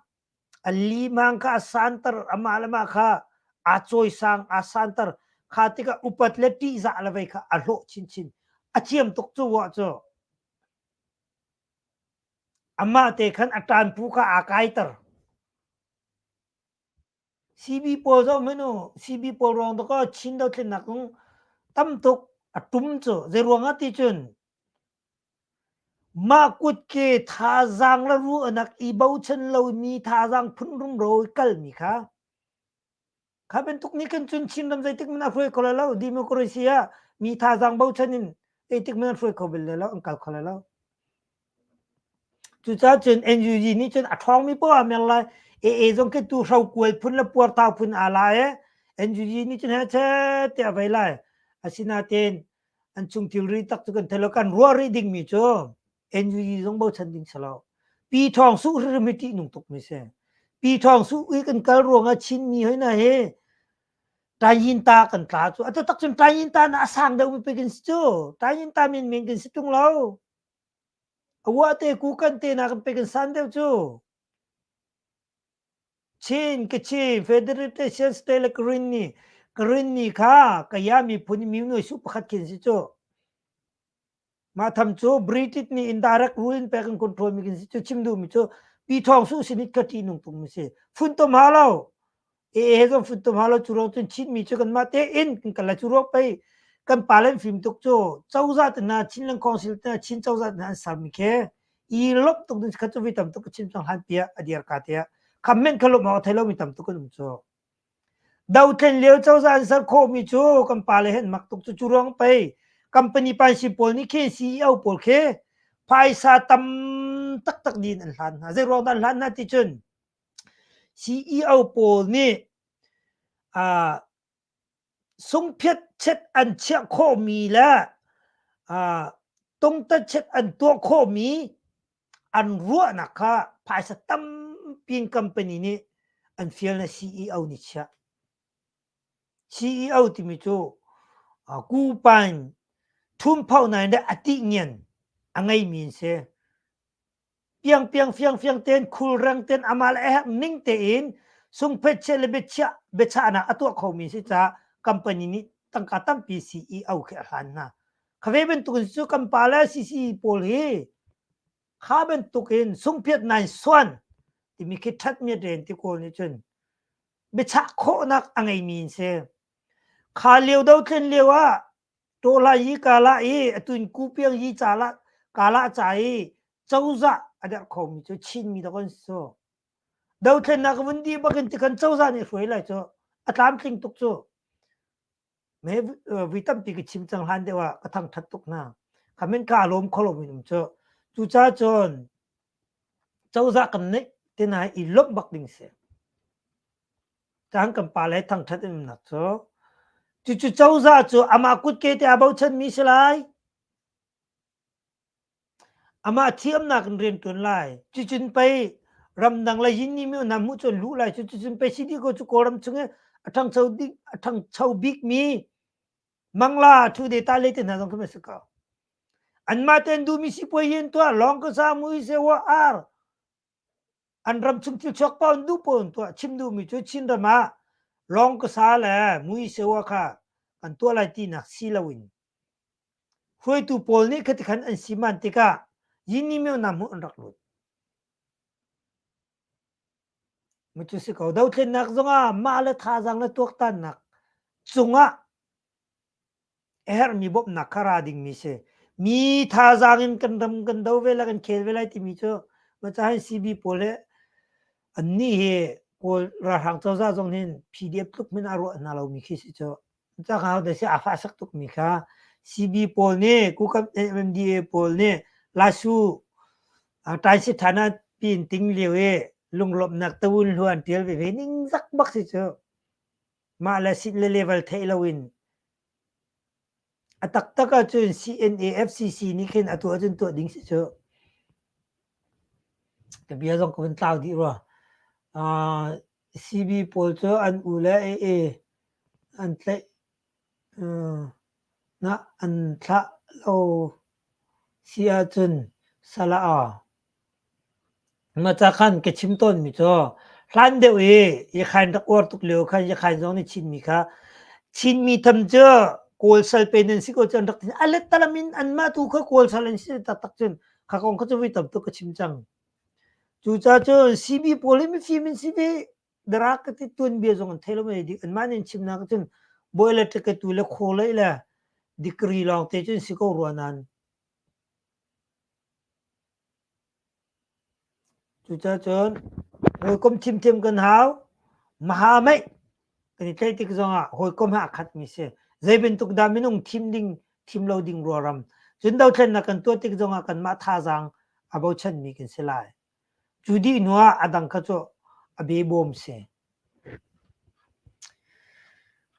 A limang kha a santer, amah le mah kha aa cawisang, aa santer. Kha tikah upat le ṭihzah le vei kha a hlawh chinchin. A thiam tuk cu wa cu. Amah te khan a ṭanpu kha aa kaiter. CB pawl zoh hmanh u, CB pawl ruang dakaw Chin dothlennak zong tam tuk a ṭum cu. Zei ruangah ti cun Mah kutke thazaang le ruahnak i bochan lomi thazaang phun rumro i kalmi kha kha bantuk nih khan cun Chinram zeitik hmanh a hruai kho lai lo. Democracy ah mi thazaang bochan in zeitik hmanh an hruai kho bal lai lo, an kal kho lai lo. Cucaah cun NUG nih cun a ṭhawngmi poah a mer lai. AA zong khi tu hrokual phun le puarthau phun aa la i NUG nih cun hechet tiah a vei lai. Asinain an chung thilri tak cu kan thei lo kan ruah rih dingmi cu NUG zong bochan ding si lo pi thawng su hrim hi ṭih nung tuk mi si pi thawng su i kan kal ruangah Chinmi hoi na hi Tayinta kan tla cu a tak cun Tayinta na a sang deuh mi pe kan si cu Tayinta min min kan si tung lo a wa te ku kan te na kan pe kan san deuh cu Chin, Kachin, Federation State le Karenni, Karenni kha Kaya miphun mi su pakhat khin si cu. Mah tham cu British nih indirect rule in pek in control mi kin si cu chim duh mi cu Pi Thawng Su sin ka ṭih nung tuk mi si. Funtom ha lo. E he zong funtom ha lo cu ruang cun Chin mi cu kan mah te in kan kal lai cu ruang pei kan pa len fim tuk cu cozah te hna Chinland Council te hna Chin cozah te hna an ser mi khi i lawmh tuk ding kha cu vi tam tuk ka chim cang hlan tiah a dir ka tiah kham men kha lawmh awk thei lomi tam tuk an um cu dothlen lio cozah an ser khawhmi cu kan pa le hen mak tuk cu cu ruang pei company pansi pawl nih khi CEO pawl khi phaisa tam taktak din an hlan hna zei ruang dah an hlan hna ti cun CEO pawl nih uh, sungphiat chet an chiah khawhmi le tungtachet an tuah khawhmi an ruahnak kha phaisa tampi in company nih an fial na CEO nih chiah. CEO timi cu kupain thum-pho nain le a tih-ngian a ngeimi an si. Piangpiang fiangfiang tein khulreng tein amah le a herh ning tein sungphet chiah le biachiah biachahnak a tuah khomi si caah company nih tangka tampi CEO khi a hlan hna. Kha ve bantukin cu kan pa le CC pawl hi kha bantukin sungphiat nai suan timi khi ṭhat miat ren ti kawl nih cun biachah khawhnak a ngeimi an si. Kha lio dothlen lio ah. Tawla yi kala i atun kupiang yi cala kala ca i cozah a derh khomi cu Chinmi dawk an si cu. Dothlennak vun dih bakin tikhan cozah nih hruai lai cu a tlamtling tuk cu. Me vui tampi ka chim cang hlan deuh ah ka thangthat tuk hna. Khamen ka lawm kho lomi um cu. Cucaah cun cozah kan neih te hna i lawmh bak ding si. Cang kan pa le thangthat in umnak cu. Cucu cozah cu amah kutke te aa bochanmi si lai. Amah thiamnak in rian ṭuan lai. Cucun pei ramdang le yinni mi hna hmuh cu an luh lai. Cucun pei si dih ko cu Kawlram chung i a ṭhangcho ding a ṭhangcho bikmi Mangla ṭhu de ta le te hna zong khi si ko. Anmah ten duhmi sipuai in tuah lawng ka sa mui se wa ar an ram chung thil chuak paoh an duh paoh an tuah. Chim duhmi cu Chin ram ah lawng ka sa le mui se wa kha kan tuah lai tinak si loin Hruaitu pawl nih khati khan an siman tikah Yinni Myo hna hmuh an rak lut. Cu si ko dothlennak zongah mah le thazaang le tuaktannak cungah a herhmi bawmhnak kha ra dingmi si. Mi thazaang in kan ram kan do ve lai kan khel ve lai timi cu macahan CB pawl he annih hi Kawl ralhrang cozah zong hin PDF tluk min a ruah hna lomi khi si cu. Cakau da si a fahsak tukmi kha CB pawl nih Kukam MMDA pawl nih Lasu Taisi Thana pin ting lio i lunglawmhnak tawun hlu an tial veve ningzak bak si cu. Mah le sit le level theih loin a taktak ahcun CNA FCC nih khin atu ahcun tuah ding si cu. Ka bia zong ka vun tlau dih rua. Uh, CB pawl cu an u le AA an tlaih nah an thlah lo si ahcun salah ah Maca khan ka chim tawnmi cu hlan deuh i Yakhain rak uar tuk lio khan Yakhain zong nih Chinmi kha Chinmi tham cu Kawl sal pe nan si ko cu an rak ti. A lettalam in anmah tu kha Kawl sal an si taktak cun kha kong kha cu voi tam tuk ka chim cang. Cucaah cun CB pawl hi mifim an si ve. Darak ka ti tuanbia zong an thei lo mei dik anmah nih an chimnak cun bawi le ṭiketu le khawlei le degree lawng te cun si ko rua nain. Cucaah cun hawikom thimthiam kan hau. Maha meih kan i tlaih tik zongah hawikom he aa khatmi si. Zei bantuk dah minung thim ding, thim lo ding ruaram. Cun dothlennak kan tuah tik zongah kanmah thazaang a bochanmi kan si lai. Cu dih hnu ah a dang kha cu a behbawm si.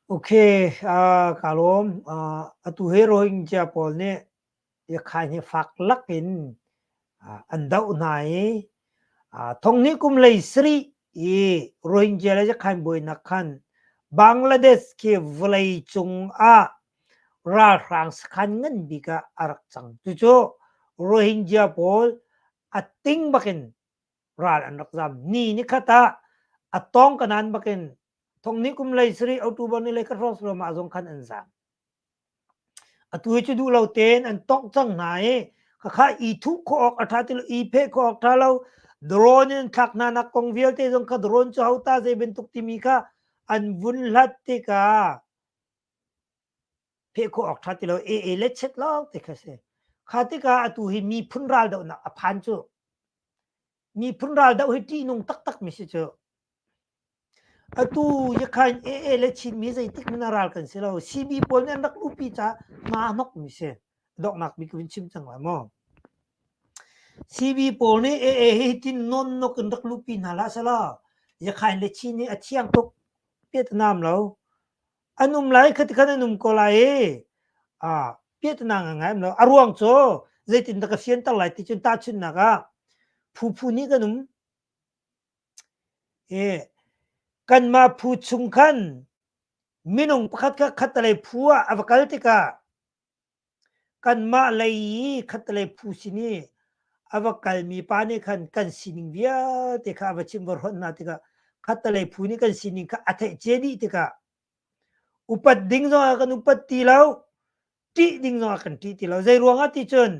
Okay, uh, ka lawm. Uh, atu hi Rohingya pawl nih Yakhain hi fak lak in uh, an doh hna i uh, thonghnih kum lei sarih i Rohingya le Yakhain buainak khan Bangladesh khi vawlei cung ah ralhrang sakhan ngan bik ah a rak cang. Cucu Rohingya pawl a ting bakin ral an rak zam. Ni ni khat ah a tong kanan bakin thong ni kum lei sari October ni lei ka hrawng silo mah zong khan an zam. Atu hi cu duh lo tein an tongh cang hna i khakha i thuh khawh awk a ṭha ti lo, i pheh khawh awk ṭha lo. Drone in thlak hna nak kong vialte zong kha drone cu hota zei bantuk timi kha an vun hlat tikah pheh khawh awk ṭha ti lo AA le chet lawng te kha si. Kha tikah atu hi miphun ral dohnak a phan cu. Miphun ral doh hi ṭihnung taktak mi si cu. Atu yakhain AA le Chinmi zeitik hmanh ah ral kan si lo. CB pawl nih an rak luhpi caah hma hnok mi si. Donghnak bik vun chim cang lai maw? CB pawl nih AA hi tin non nok in rak luhpi hna hlah selaw Yakhain le Chin hi a thiang tuk. Vietnam lo. An um lai kha tikhan an um ko lai i ah piahtana ngai um lo. A ruang cu zeitindah ka fianter lai ti cun tahchunhnak ah phu phu nih kan um. I kanmah phu chung khan minung pakhat kha khattelei phu ah a va kal tikah Kanmah lei i khattelei phu sin i a va kalmi pa nih khan kan sining vialte kha a va chimh va hrawnh hna tikah khattelei phu nih kan sining kha a theih cia dih tikah upat ding zongah kan upat ti lo, ṭih ding zongah kan ṭih ti lo. Zei ruangah ti cun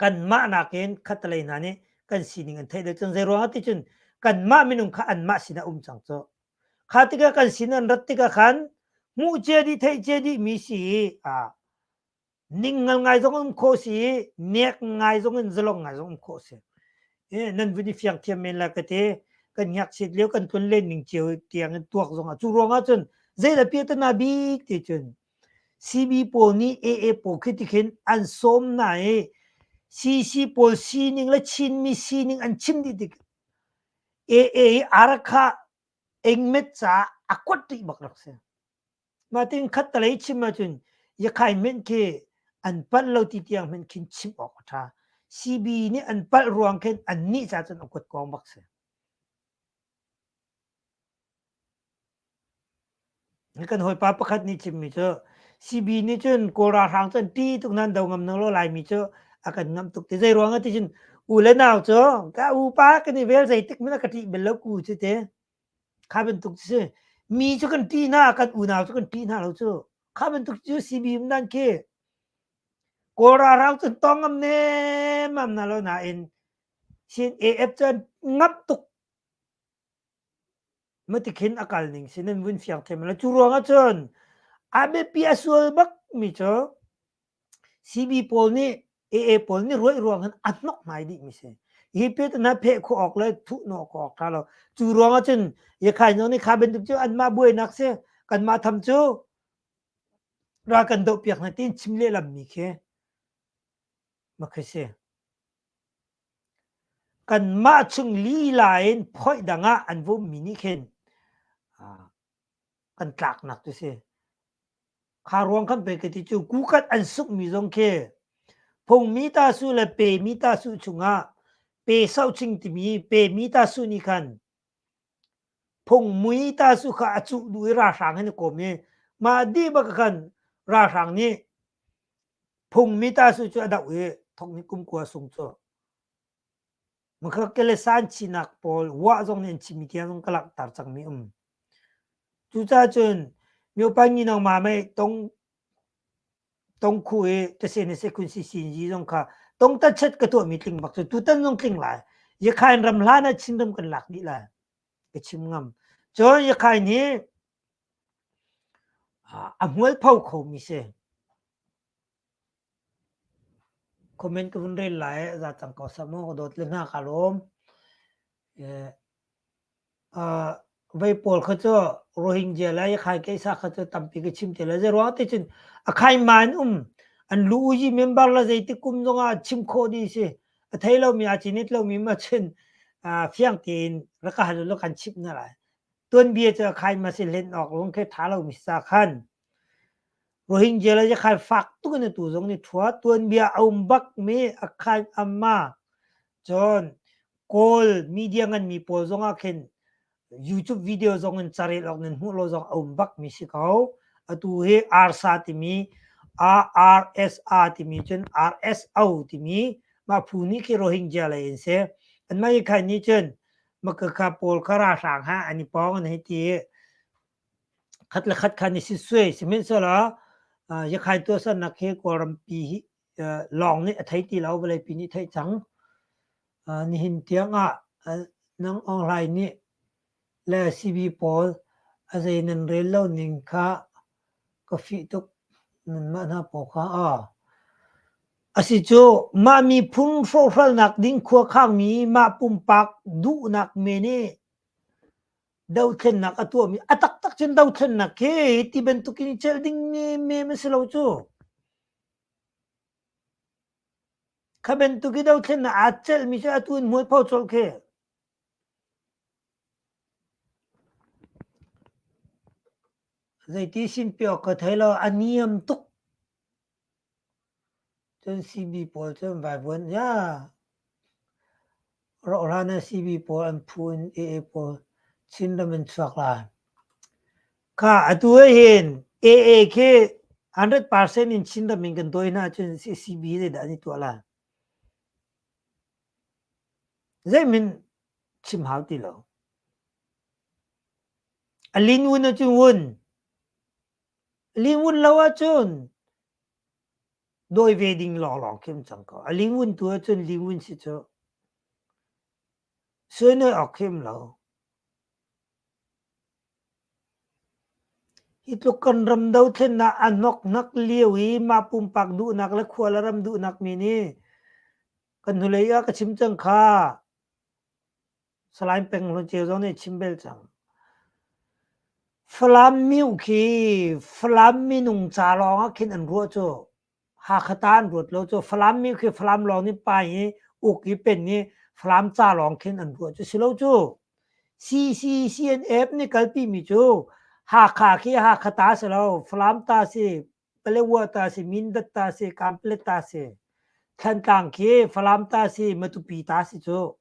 kanmah nakin khattelei hna nih kan sining an theih deuh cun zei ruangah ti cun kanmah minung kha anmah sinah um cang cu. Kha tikah kan sin an rat tikah khan Hmuh cia dih theih cia dih mi si i ning ngal ngai zong um khawh si i nek ngai zong in zalong ngai zong um khawh si. Nan vun i fiang thiam men la ka ti. Kan ngakchiat lio kan tlun len ning cio tiang in tuak zong ah cu ruang ah cun zeidah piahtana bik ti cun CB pawl nih AA pawl khi ti khin an sawm hna i CC pawl sining le Chinmi sining an chim dih tik AA i Arakha engmet caah a kuat rih bak rak si. Mah tin khat talei chim ahcun Yakhai hmenh khi an palh lo ti tiang hmenh khin chim awk a ṭha. CB nih an palh ruang khin an nih ca cun a kuat kong bak si. Kan hawipa pakhat nih chimmi cu CB nih cun Kawl ralhrang cu an ṭih tuk nain do ngam lo Laimi cu a kan ngamh tuk ti. Zei ruang ah ti cun u le nau cu ka upa kan i vel zeitik hmanh ah ka ṭih bal lo ku cu ti. Kha bantuk cu si. Mi cu kan ṭih hna, kan unau cu kan ṭih hna lo cu. Kha bantuk cu CB nan khi. Kawl ralhrang cu tong ngam nemmam hna lo nain Chin AF cu an ngamh tuk. Matikhin a kal ning si nan vun fiang thiam lo. Cu ruang ah cun a biapi a sual bak mi cu CB pawl nih AA pawl nih ruaih ruang hin a hnok ngai dih mi si. Hi pet na pheh khawh awk le thuh nawh khawh awk tha lo. Cu ruang ah cun Yakhai no nih kha bantuk cu anmah buainak si kanmah tham cu ral kan doh piak hna tiin chim lehlam mi khi makhi si. Kanmah chung lila in phoih dang ah an vummi nih khin kan tlaknak cu si. Kha ruang khan pei ka ti cu kukat an sukmi zong khi phungmi ta su le pemi ta su chungah pe soching timi pemi ta su nih khan phungmui ta su kha a cuh duh i ralhrang hin a kawm i mah dih bak khan ralhrang nih Phungmi ta su cu a doh i thong kum kua sung cu. Makha kele san chinak pawl wah zong nih an chimmi tiang zong ka langhter cangmi um. Cucaah cun myopa ngi nong ma mei tong tong khu i tase ne se khun si sin yi zong kha tong ta chet ka tuahmi tling bak cu tutan zong tling lai. Yakhain ram hlan ah Chinram kan lak dih lai. Ka chim ngam. Cun Yakhain hi A hmualpho khomi si. Comment ka vun rel lai za cang ko sah mu ka dawt le hna ka lawm. Vei pawl kha cu Rohingya le Yakhai keisa kha cu tampi ka chim te lai. Zei ruang ti cun a khai ma an um. An lu uyi member la zeitik kum zongah chim khawh dih si. A thei lomi a cinit lomi ma cun fiang tein rak ka hal u kan chimh hna lai. Tuanbia cu a khai ma si hlen awk lung khi tha lomi sa khan. Rohingya le Yakhai fak tuk in atu zong nih thua tuanbia a um bak mi a khai amma cun Kawl media ngan mi pawl zong ah khin YouTube video zong in carel awk nan hmuh lo zong a um bak mi si ko. Atu hi ARSA timi RRSA timi cun RSO timi mah phu nih khi Rohingya lei in si. Anmah Yakhai nih cun Makakha pawl kha ralhrang ha an i pawng an hei ti i khat le khat khan i sitsuai sihmanhsehlaw Yakhai tuahsernak hi Kawlrampi hi lawng nih a thei ti lo vawleipi nih theih cang. Nihin tiang ah Nang Aung Hlaing nih le CB pawl a zei nan rel lo ning kha ka fih tuk nanmah hna pawl kha aa. Asi cu mah miphun hrawhhralnak ding khuakhangmi mah pumpak duhnak men i dothlennak a tuahmi a taktak cun dothlennak khi ti bantukin i celh ding men a si lo cu. Kha bantuk i dothlennak aa celhmi cu atu in mualpho colh khi. Zeiti sin piawk ka thei lo, a niam tuk. Cun CB pawl cu an vaivuan. Ya, rawhhlan ah CB pawl an phu in AA pawl Chinram in chuak lai. Kha atu ah hin AA khi 100% in Chinram in kan dawi hna ahcun CB zeidah an i tuah lai? Zeihmanh chim hau ti lo. A lin vun ahcun vun. A lin vun lo ahcun dawi ve ding lawnglawng khi um cang ko. A lin vun tu ahcun lin vun si cu. Suai awk khi um lo. Hi tluk kan ram dothlennak a hnoknak lio i mah pumpak duhnak le khua le ram duhnak mi nih kan hnulei ah ka chim cang kha. Salai Peng Hlun Ceu zong nih a chim bel cang. Falam miu khi Falam minung ca lawng ah khin an ruah cu. Hakha ta an ruat lo cu. Falam miu khi Falam lawng nih pa i uk i pen i Falam ca lawng khin an ruah cu si lo cu. CCCNF nih kalpi mi cu Hakha khi Hakha ta si lo, Falam ta si, Palewa ta si, Mindat ta si, Kanpalet ta si. Thantlang khi Falam ta si, Matupi ta si cu.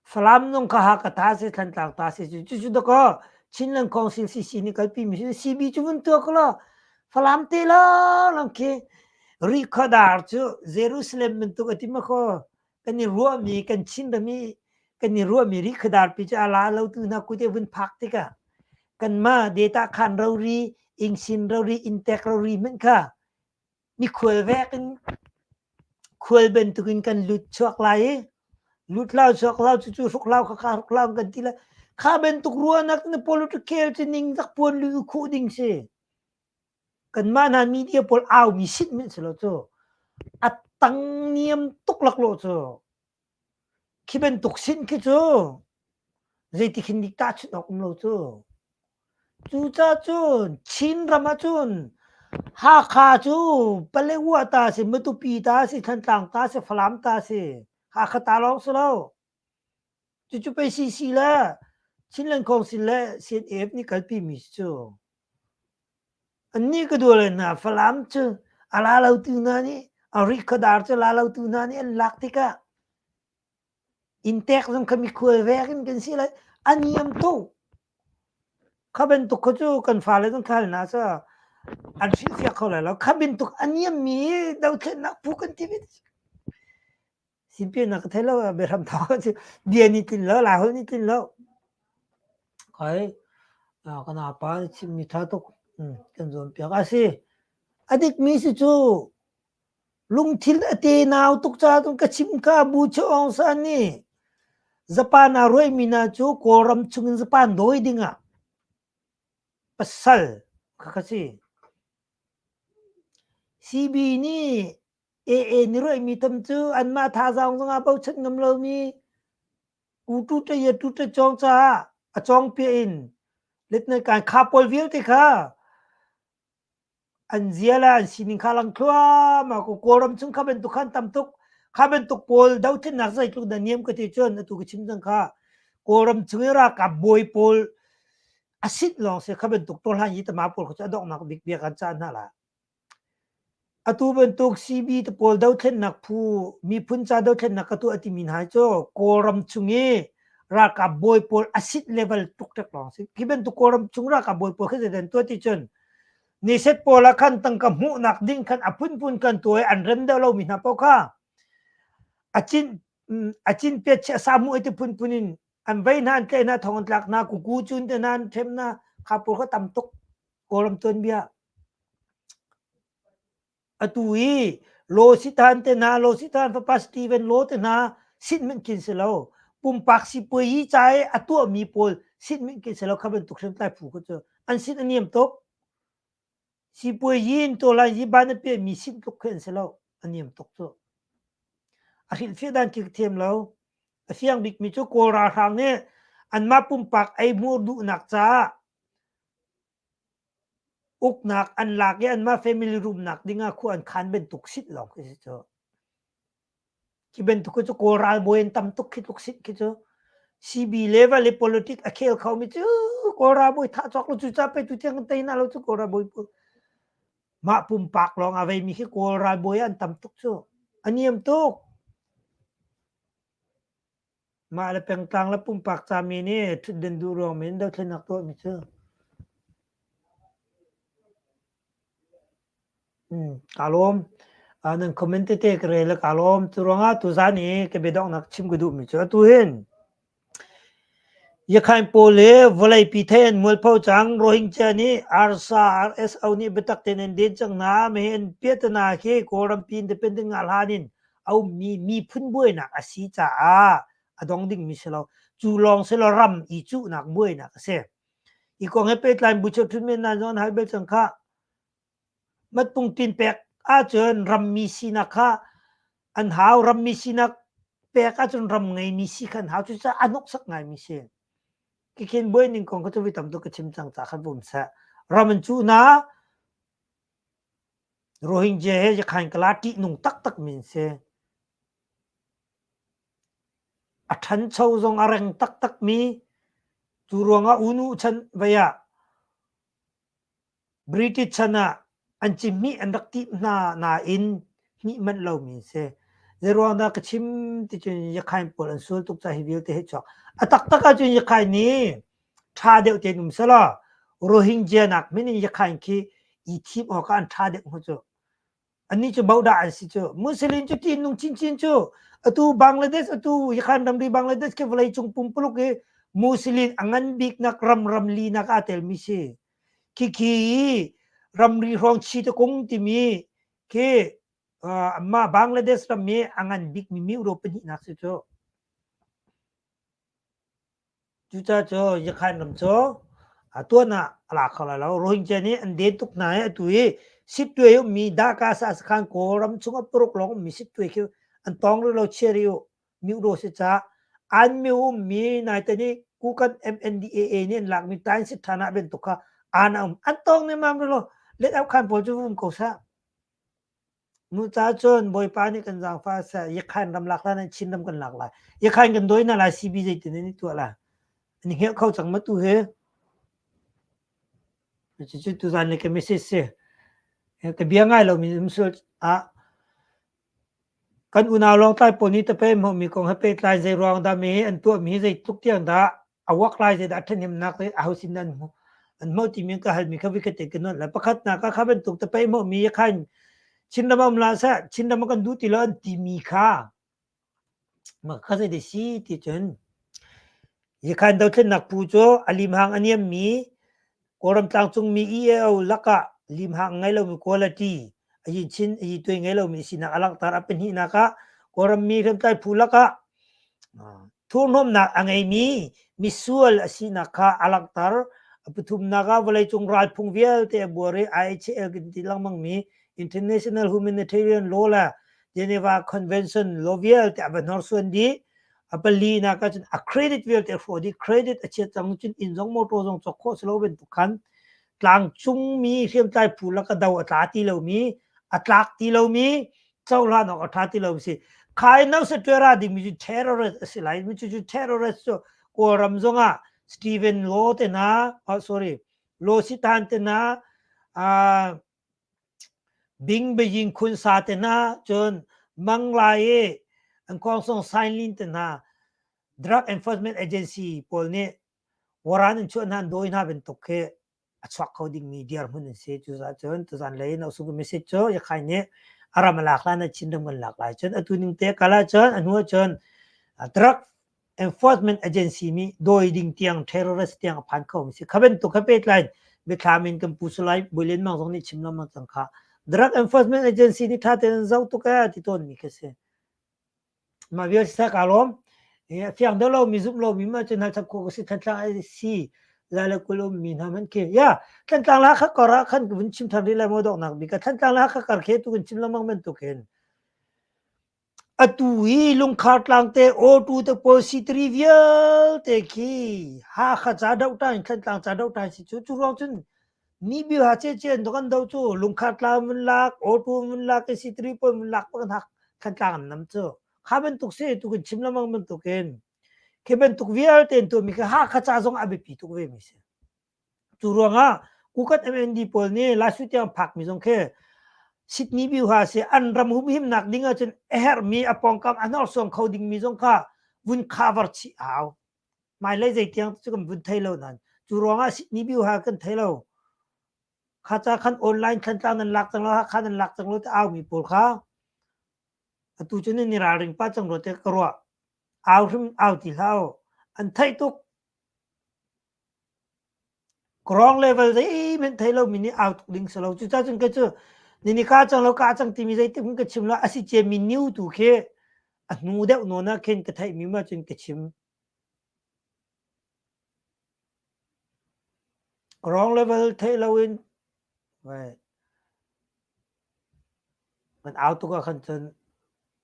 Falam nung kha Hakha ta si, Thantlang ta si cu. Cucu dakaw Chinland Council CC nih kalpi mi si. CB cu vun tuah ko law Falam te lawng khi Rihkhawdar cu Jerusalem bantuk a ti ma khaw kan i ruahmi kan Chin ram i kan i ruahmi Rihkhawdar pi cu a la lo tu hna kut i vun phak tikah kanmah data khan rori, ingsin rori, inntek rori hmanh kha mikhual vek in khual bantukin kan lut chuak lai i lut hlau chuak hlau cucu hruk hlau khakha hruk hlau kan ti lai kha bantuk ruahnak na political cu ning zak puan lu khuh ding si kanmah hna media pawl au mi sit men si lo cu a tang niam tuk laklawh cu Khi bantuk sin khi cu zeiti khin dik tahchunh awk um lo cu. Cucaah cun Chinram ahcun Hakha cu Paletwa ta a si, Matupi ta a si, Thantlang ta a si, Falam ta a si. Hakha ta lawng si lo. Cucu pei CC le Chinland Council le CNF nih kalpi mi si cu. Annih ka dual hna Falam cu a la lotu hna nih a rihkhuadar cu la lotu hna nih an lak tikah inntek zong kha mikhual vek in kan si lai a niam tuk. Kha bantuk kha cu kan fale zong khal hna cu an hrilhfiah kho lai lo. Kha bantuk a niammi dothlennak phu kan ti ve. Sinpinak ka thei lo biahram thawng a si. Bia nih tlin lo, Laiholh nih tlin lo. Kai kan apa nih chimmi ṭha tuk kan zuampiak a si. A dikmi si cu lungthin a tenau tuk caah cun ka chim kha Bu Che Aung San nih Japan aa ruaimi hna cu Kawlram chungin Japan dawi dingah pasal kha ka si. CB nih AA nih ruaimi tam cu anmah thazaang zongah bochan ngam lomi u tu ye tu te cawng caah a cawng piah in letnai kai kha pawl vialte kha an zia le an sining kha lang thluahmah ko Kawlram chung kha bantuk khan tam tuk kha bantuk pawl dothlennak zeitluk dah niam ka ti cun atu ka chim cang kha Kawlram chung i ralkap bawi pawl a sit lawng si kha bantuk tawhlan yi tama pawl kha cu a donghnak bik bia kan cah hna la Atu bantuk CB te pawl dothlennak phu miphun ca dothlennak ka tuah timi hna hi cu Kawlram chung i ralkap bawi pawl a sit level tuk ṭek lawng si. Khi bantuk Kawlram chung ralkap bawi pawl khi zeidah an tuah ti cun niset pawl ah khan tangka hmuhnak ding khan a phunphun kan tuah i an rem deuh lomi hna paoh kha a cin a cin piat chia sa hmuh ti phunphun in an vei hna an tlaih hna thong an tlak hna kuku cun te hna an ṭhem hna kha pawl kha tam tuk Kawlram tuanbia. Atu i Law Sithan te hna, Law Sithan fapa Steven Law te hna sitmanh khin si lo. Pumpak sipuayi ca i a tuahmi pawl sitmanh khin si lo. Kha bantuk hriamtlai phu kha cu an sit a niam tuk. Sipuayi in tawlai yi ban a piahmi sit tluk khi an si lo. A niam tuk cu. A hrilhfiah dan khi ka thiam lo. A fiang bikmi cu Kawl ralhrang nih anmah pumpak eihmur duhnak caah Uknak an lak i anmah family rumnak dingah khua an khan bantuk sit lawng khi si cu. Khi bantuk khi cu Kawl ralbawi an tam tuk khi tluk sit khi cu. CB level i politic a khel khomi cu Kawl ralbawi thah cawk lo cu ca pe tu tiang kan tei hna lo cu Kawl ralbawi pawl. Mah pumpak lawng a veimi khi Kawl ralbawi an tam tuk cu. A niam tuk. Mah le pengtlang le pumpak cami nih ṭhutden duh ruang men dothlennak tuahmi cu. Kaa lawm. Nan comment tete ka rel le kaa lawm. Cu ruangah tuzaan i ka biadonghnak chim ka duhmi cu atu hin Yakhain pawl hi vawleipi thei an mualpho cang. Rohingya nih ARSA, RSO nih biatak tein an den cang hna. Mihin piahtana khi Kawlrampi independent ngah hlan in a ummi miphun buainak a si caah a dong dingmi si lo. Cu lawng si lo ram i cuhnak buainak a si. Hi kong he pehtlai in Buchoh Htun Men Nan zong an hal bel cang khah. Matpung tin pek ahcun rammi sinak kha an hau. Rammi sinak pek ahcun ram ngeimi si kha an hau. Cucaah a hnoksak ngaimi si. Kikhin buai ning kong kha cu vi tam tuk ka chim cang ca khan vum seh. Ram an cuh hna. Rohingya he Yakhain kala ṭihnung taktak min si. A ṭhancho zong a reng taktakmi cu ruangah U Nu chan vei ah British chan ah an cihmih an rak timh hna nain hmih manh lomi an si. Zeiruang dah ka chim ti cun Yakhain pawl an sual tuk caah hi vialte hi chuak. A taktak ahcun Yakhain nih ṭha deuh tein um selaw Rohingya nak hmanh in Yakhain khi i thim awkah an ṭha deuh hnga cu. Annih cu bodah an si cu. Muslim cu ṭihnung chinchin cu. Atu Bangladesh, atu Yakhan ramri Bangladesh khi vawleicung pumpuluk i Muslim a ngan biknak ram ram linak aa telmi si. Khikhi i ramri hrawng Chittagong timi khi uh, mah Bangladesh ram i a ngan bikmi miro pahnihnak si cu. Cucaah cu Yakhan ram cu tuan ah a la kho lai lo. Rohingya nih an den tuk hna i atu hi Sittwe ummi Dhaka sakhan Kawlram chung ah paruk lawng ummi Sittwe khi an tawng rih lo chia rih u. Myo si caah an myo ummi naite nih Kukan MNDAA nih an lakmi Tain Sitthana bantuk kha an a um. An tawng nemmam rih lo. Let au khan pawl cu um ko seh. Nu ca cun Bawipa nih kan zaangfah seh, Yakhain ram lak hlan ah Chin ram kan lak lai. Yakhain kan dawi hna lai CB zeitin an i tuah lai. An i hngilh kho cang ma tu hi. Cucu tuzan le ka message si. Ka bia ngai lomi um sual ah kan unau Lawngtlai pawl nih tapei hmuhmi kong he pehtlai zei ruang dah mi an tuahmi hi zeitluk tiang dah a wak lai zeidah ṭhahnemnak le aho sin an hmuh an hmuh timi ka halmi kha vikhat te ka nuan lai pakhatnak ah kha bantuk tapei hmuhmi khan Chinram um la seh Chinram kan duh ti lo an timi kha mah kha zei si ti cun Yikhan dothlennak phu cu a limhang a niammi Kawlram tlangcungmi EAO lakah limhang ngei lomi quality a yin chin a yi tuai ngei lomi sinak a langhter a pahnihnak ah Kawlram mi hriamtlai phu lakah Thurhnawmnak a ngeimi misual a sinak kha a langhter. A pathumnak ah vawleicung ralphung vialte a buar i IHL kan ti lengmangmi International Humanitarian Law le Geneva Convention law vialte a va hnorsuan dih. A palinak ah cun a credit vialte a hrawh dih. Credit a chiat cang cun inn zong motor zong cawk khawh si lo bantuk khan tlangcungmi hriamtlai phu laka do a tla ti lomi, a tlak ti lomi cohlan awk a ṭha ti lo si. Khai no se tuara dingmi cu terrorist a si lai. Mi cu terrorist cu Kawlram zongah Stephen Law te hna, oh, sorry, Law Sitan te hna, uh, Bing Beijing Khun Sa te hna, cun Mang Lai i an kong song Sain Lin te hna, Drug Enforcement Agency pawl nih waran an chuah hna an dawi hna bantuk khi a chuak kho dingmi dirhmun an si. Cucaah cun tuzan lei na usung message cu Yakhai nih a ram a lak lai na Chin ram kan lak lai. Cun atu ning te kal ahcun a hnu ahcun Drug Enforcement Agency nih dawi ding tiang terrorist tiang a phan kho mi si. Kha bantuk kha pehtlai biathlam in kan pu Salai Bui Lian Mang zong nih chim lengmang cang kha. Drug Enforcement Agency nih ṭha tein an zoh tuk ee ti tawn mi khi si. Mah vial siseh kaa lawm. A fiang deuh lomi zumh lomi mah cu hna chap khawh ka si Thantlang a si lai le kul ummi hna hmanh khi. Ya, Thantlang le Hakha kar ah khan ka vun chim than rih lai maw donghnak bik ah Thantlang le Hakha kar khi tu kan chim lengmang bantuk hin atu hi lungkhar tlang te awtu te pawl sitri vialte khi Hakha ca doh ṭan Thantlang ca doh ṭan si cu cu ruang cun Ni bil ha ce ce an kan do cu lungkhat tlang mun lak auto mun lak i sitri pawl mun lak kan hak Thantlang an nam cu kha bantuk si tu kan chim lengmang bantuk in khi bantuk vialte in tuahmi kha Hakha ca zong a biapi tuk ve mi si cu ruangah Kukat MND pawl nih Laisu tiang phak mi zong khi Sydney View ha si an ram humhimnak ding ahcun a herhmi a pawngkam a hnorsuang kho dingmi zong kha vun cover chih hau Hmailei zeitiang cu kan vun thei lo nain cu ruangah Sydney View ha kan thei lo. Kha ca khan online Thantlang nan lak cang lo, Hakha nan lak cang lo ti aumi pawl kha atu cu nan i ralring pah cang rua tiah ka ruah. Au hrim au ti hlah u. An theih tuk. Ground level zeihmanh thei lomi nih au tuk ding si lo. Cucaah cun kei cu nini ka cang lo ka cang timi zeitik hmanh ka chim lo. A si ciami new tu khi a hnu deuh nawn ah khin ka theihmi ma cun ka chim. Wrong level theih loin Kan au tuk ah khan cun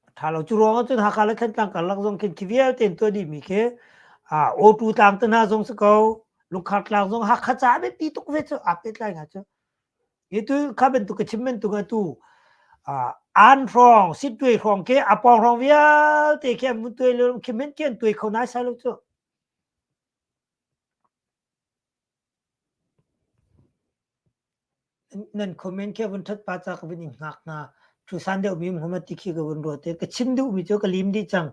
a ṭha lo. Cu ruangah cun Hakha le Thantlang karlak zong khin khi vialte in tuah dihmi khi Awtu tlang te hna zong si ko, Lungkhar tlang zong Hakha caah biapi tuk ve cu aa pehtlai ngai cu. Hi tu kha bantuk ka chim bantuk atu an hrawng, Sittwe hrawng khi a pawng hrawng vialte khi an vun tuai lo khi men khi an tuai kho naisai lo cu. Nan comment khi a vun ṭhat pah caah ka vun in hngak hna. Ṭhusan deuhmi um hnga ti khi ka vun ruat i ka chim duhmi cu ka lim dih cang.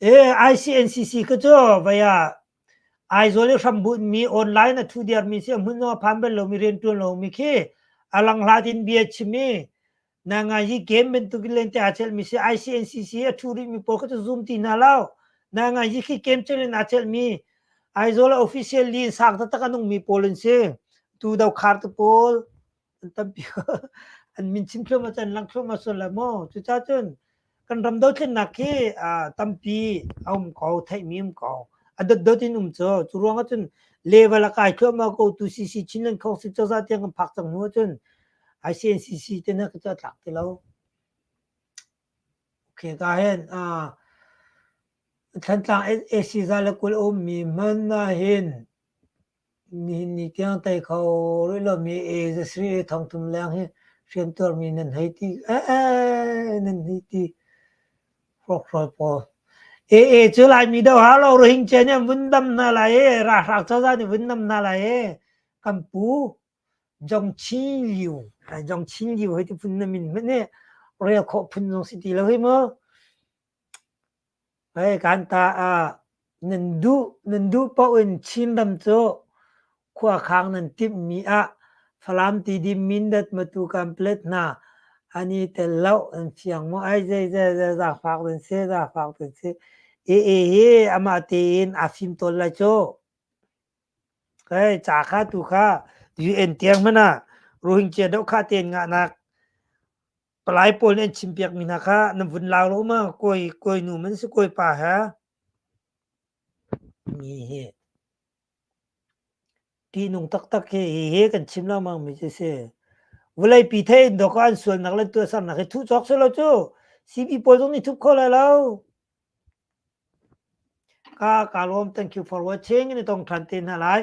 E, ICNCC ka cu vai ah Aizawl i hrambunhmi online a ṭhu diarmi si a hmun zong a phan bal lomi rianṭuan lomi khi a langhlat in bia chim i na hi game bantuk in lente aa celhmi si ICNCC a ṭhu rihmi pawl kha cu zoom ti hna lo. Na hi khi game cel in aa celhmi Aizawl ah officially in sang taktak a nungmi pawl an si. Tu do khar tu pawl an tampi an min chim thluahmah cun lang thluahmah sual la maw. Cucaah cun kan ram dothlennak khi tampi a um ko, theihmi um ko. A dotdot in um cu. Cu ruangah cun level a kai thluahmah ko tu CC Chinland Council cozah tiang kan phak cang hnu ahcun ICNCC te na ka tlak ti lo. Okay, ka hen Thantlang AC za le 20 a ummi hmanh ahhin nihin ni tiang tei kho rih lomi A za sarih le 3000 leng hi hriamtuarmi nan hei ti ee nan hei ti hrawkhrol pawl. AA cu Laimi doh hau lo Rohingya nih an vun dam hna lai i ralhrang cozah nih vun nam hna lai i kan pu Jong Chin Liu Jong Chin Liu hei ti phun na min hmanh hi rel khawh phun zong si ti lo hi mu. Hei kan ta ah nan duh nan duh paoh in Chinram cu khuakhang nan timhmi ah Falam Tidim Mindat Matu Kanpetlet hna an i tel lo an fiang maw ai zei zei zei zaangfak nan si zaangfak nan si AA hi amah tein aa fim tawn lai cu. Hei ca kha tu kha UN tiang hmanh ah Rohingya doh kha tein ngahnak Palai pawl nih an chimpiakmi hna kha nan vun lau lo ma? Kawi kawinu man si kawipa he mi hi ṭihnung taktak hi hihi kan chim lengmang mi cu si. Vawleipi thei in dawk ah an sualnak le tuahsernak hi thuh cawk si lo cu. CB pawl zong nih thup kho lai lo. Ka ka lawm thank you for watching ni tong than te hna lai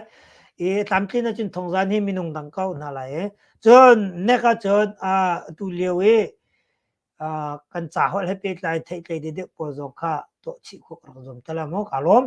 i tlamtlin ahcun thongzan hi minung dang ko hna lai i cun nek ahcun tu lio i kan ca holh he pehtlai theihtlei deuh pawl zong kha tuah chih khawh ka rak zuam te la mu ka lawm.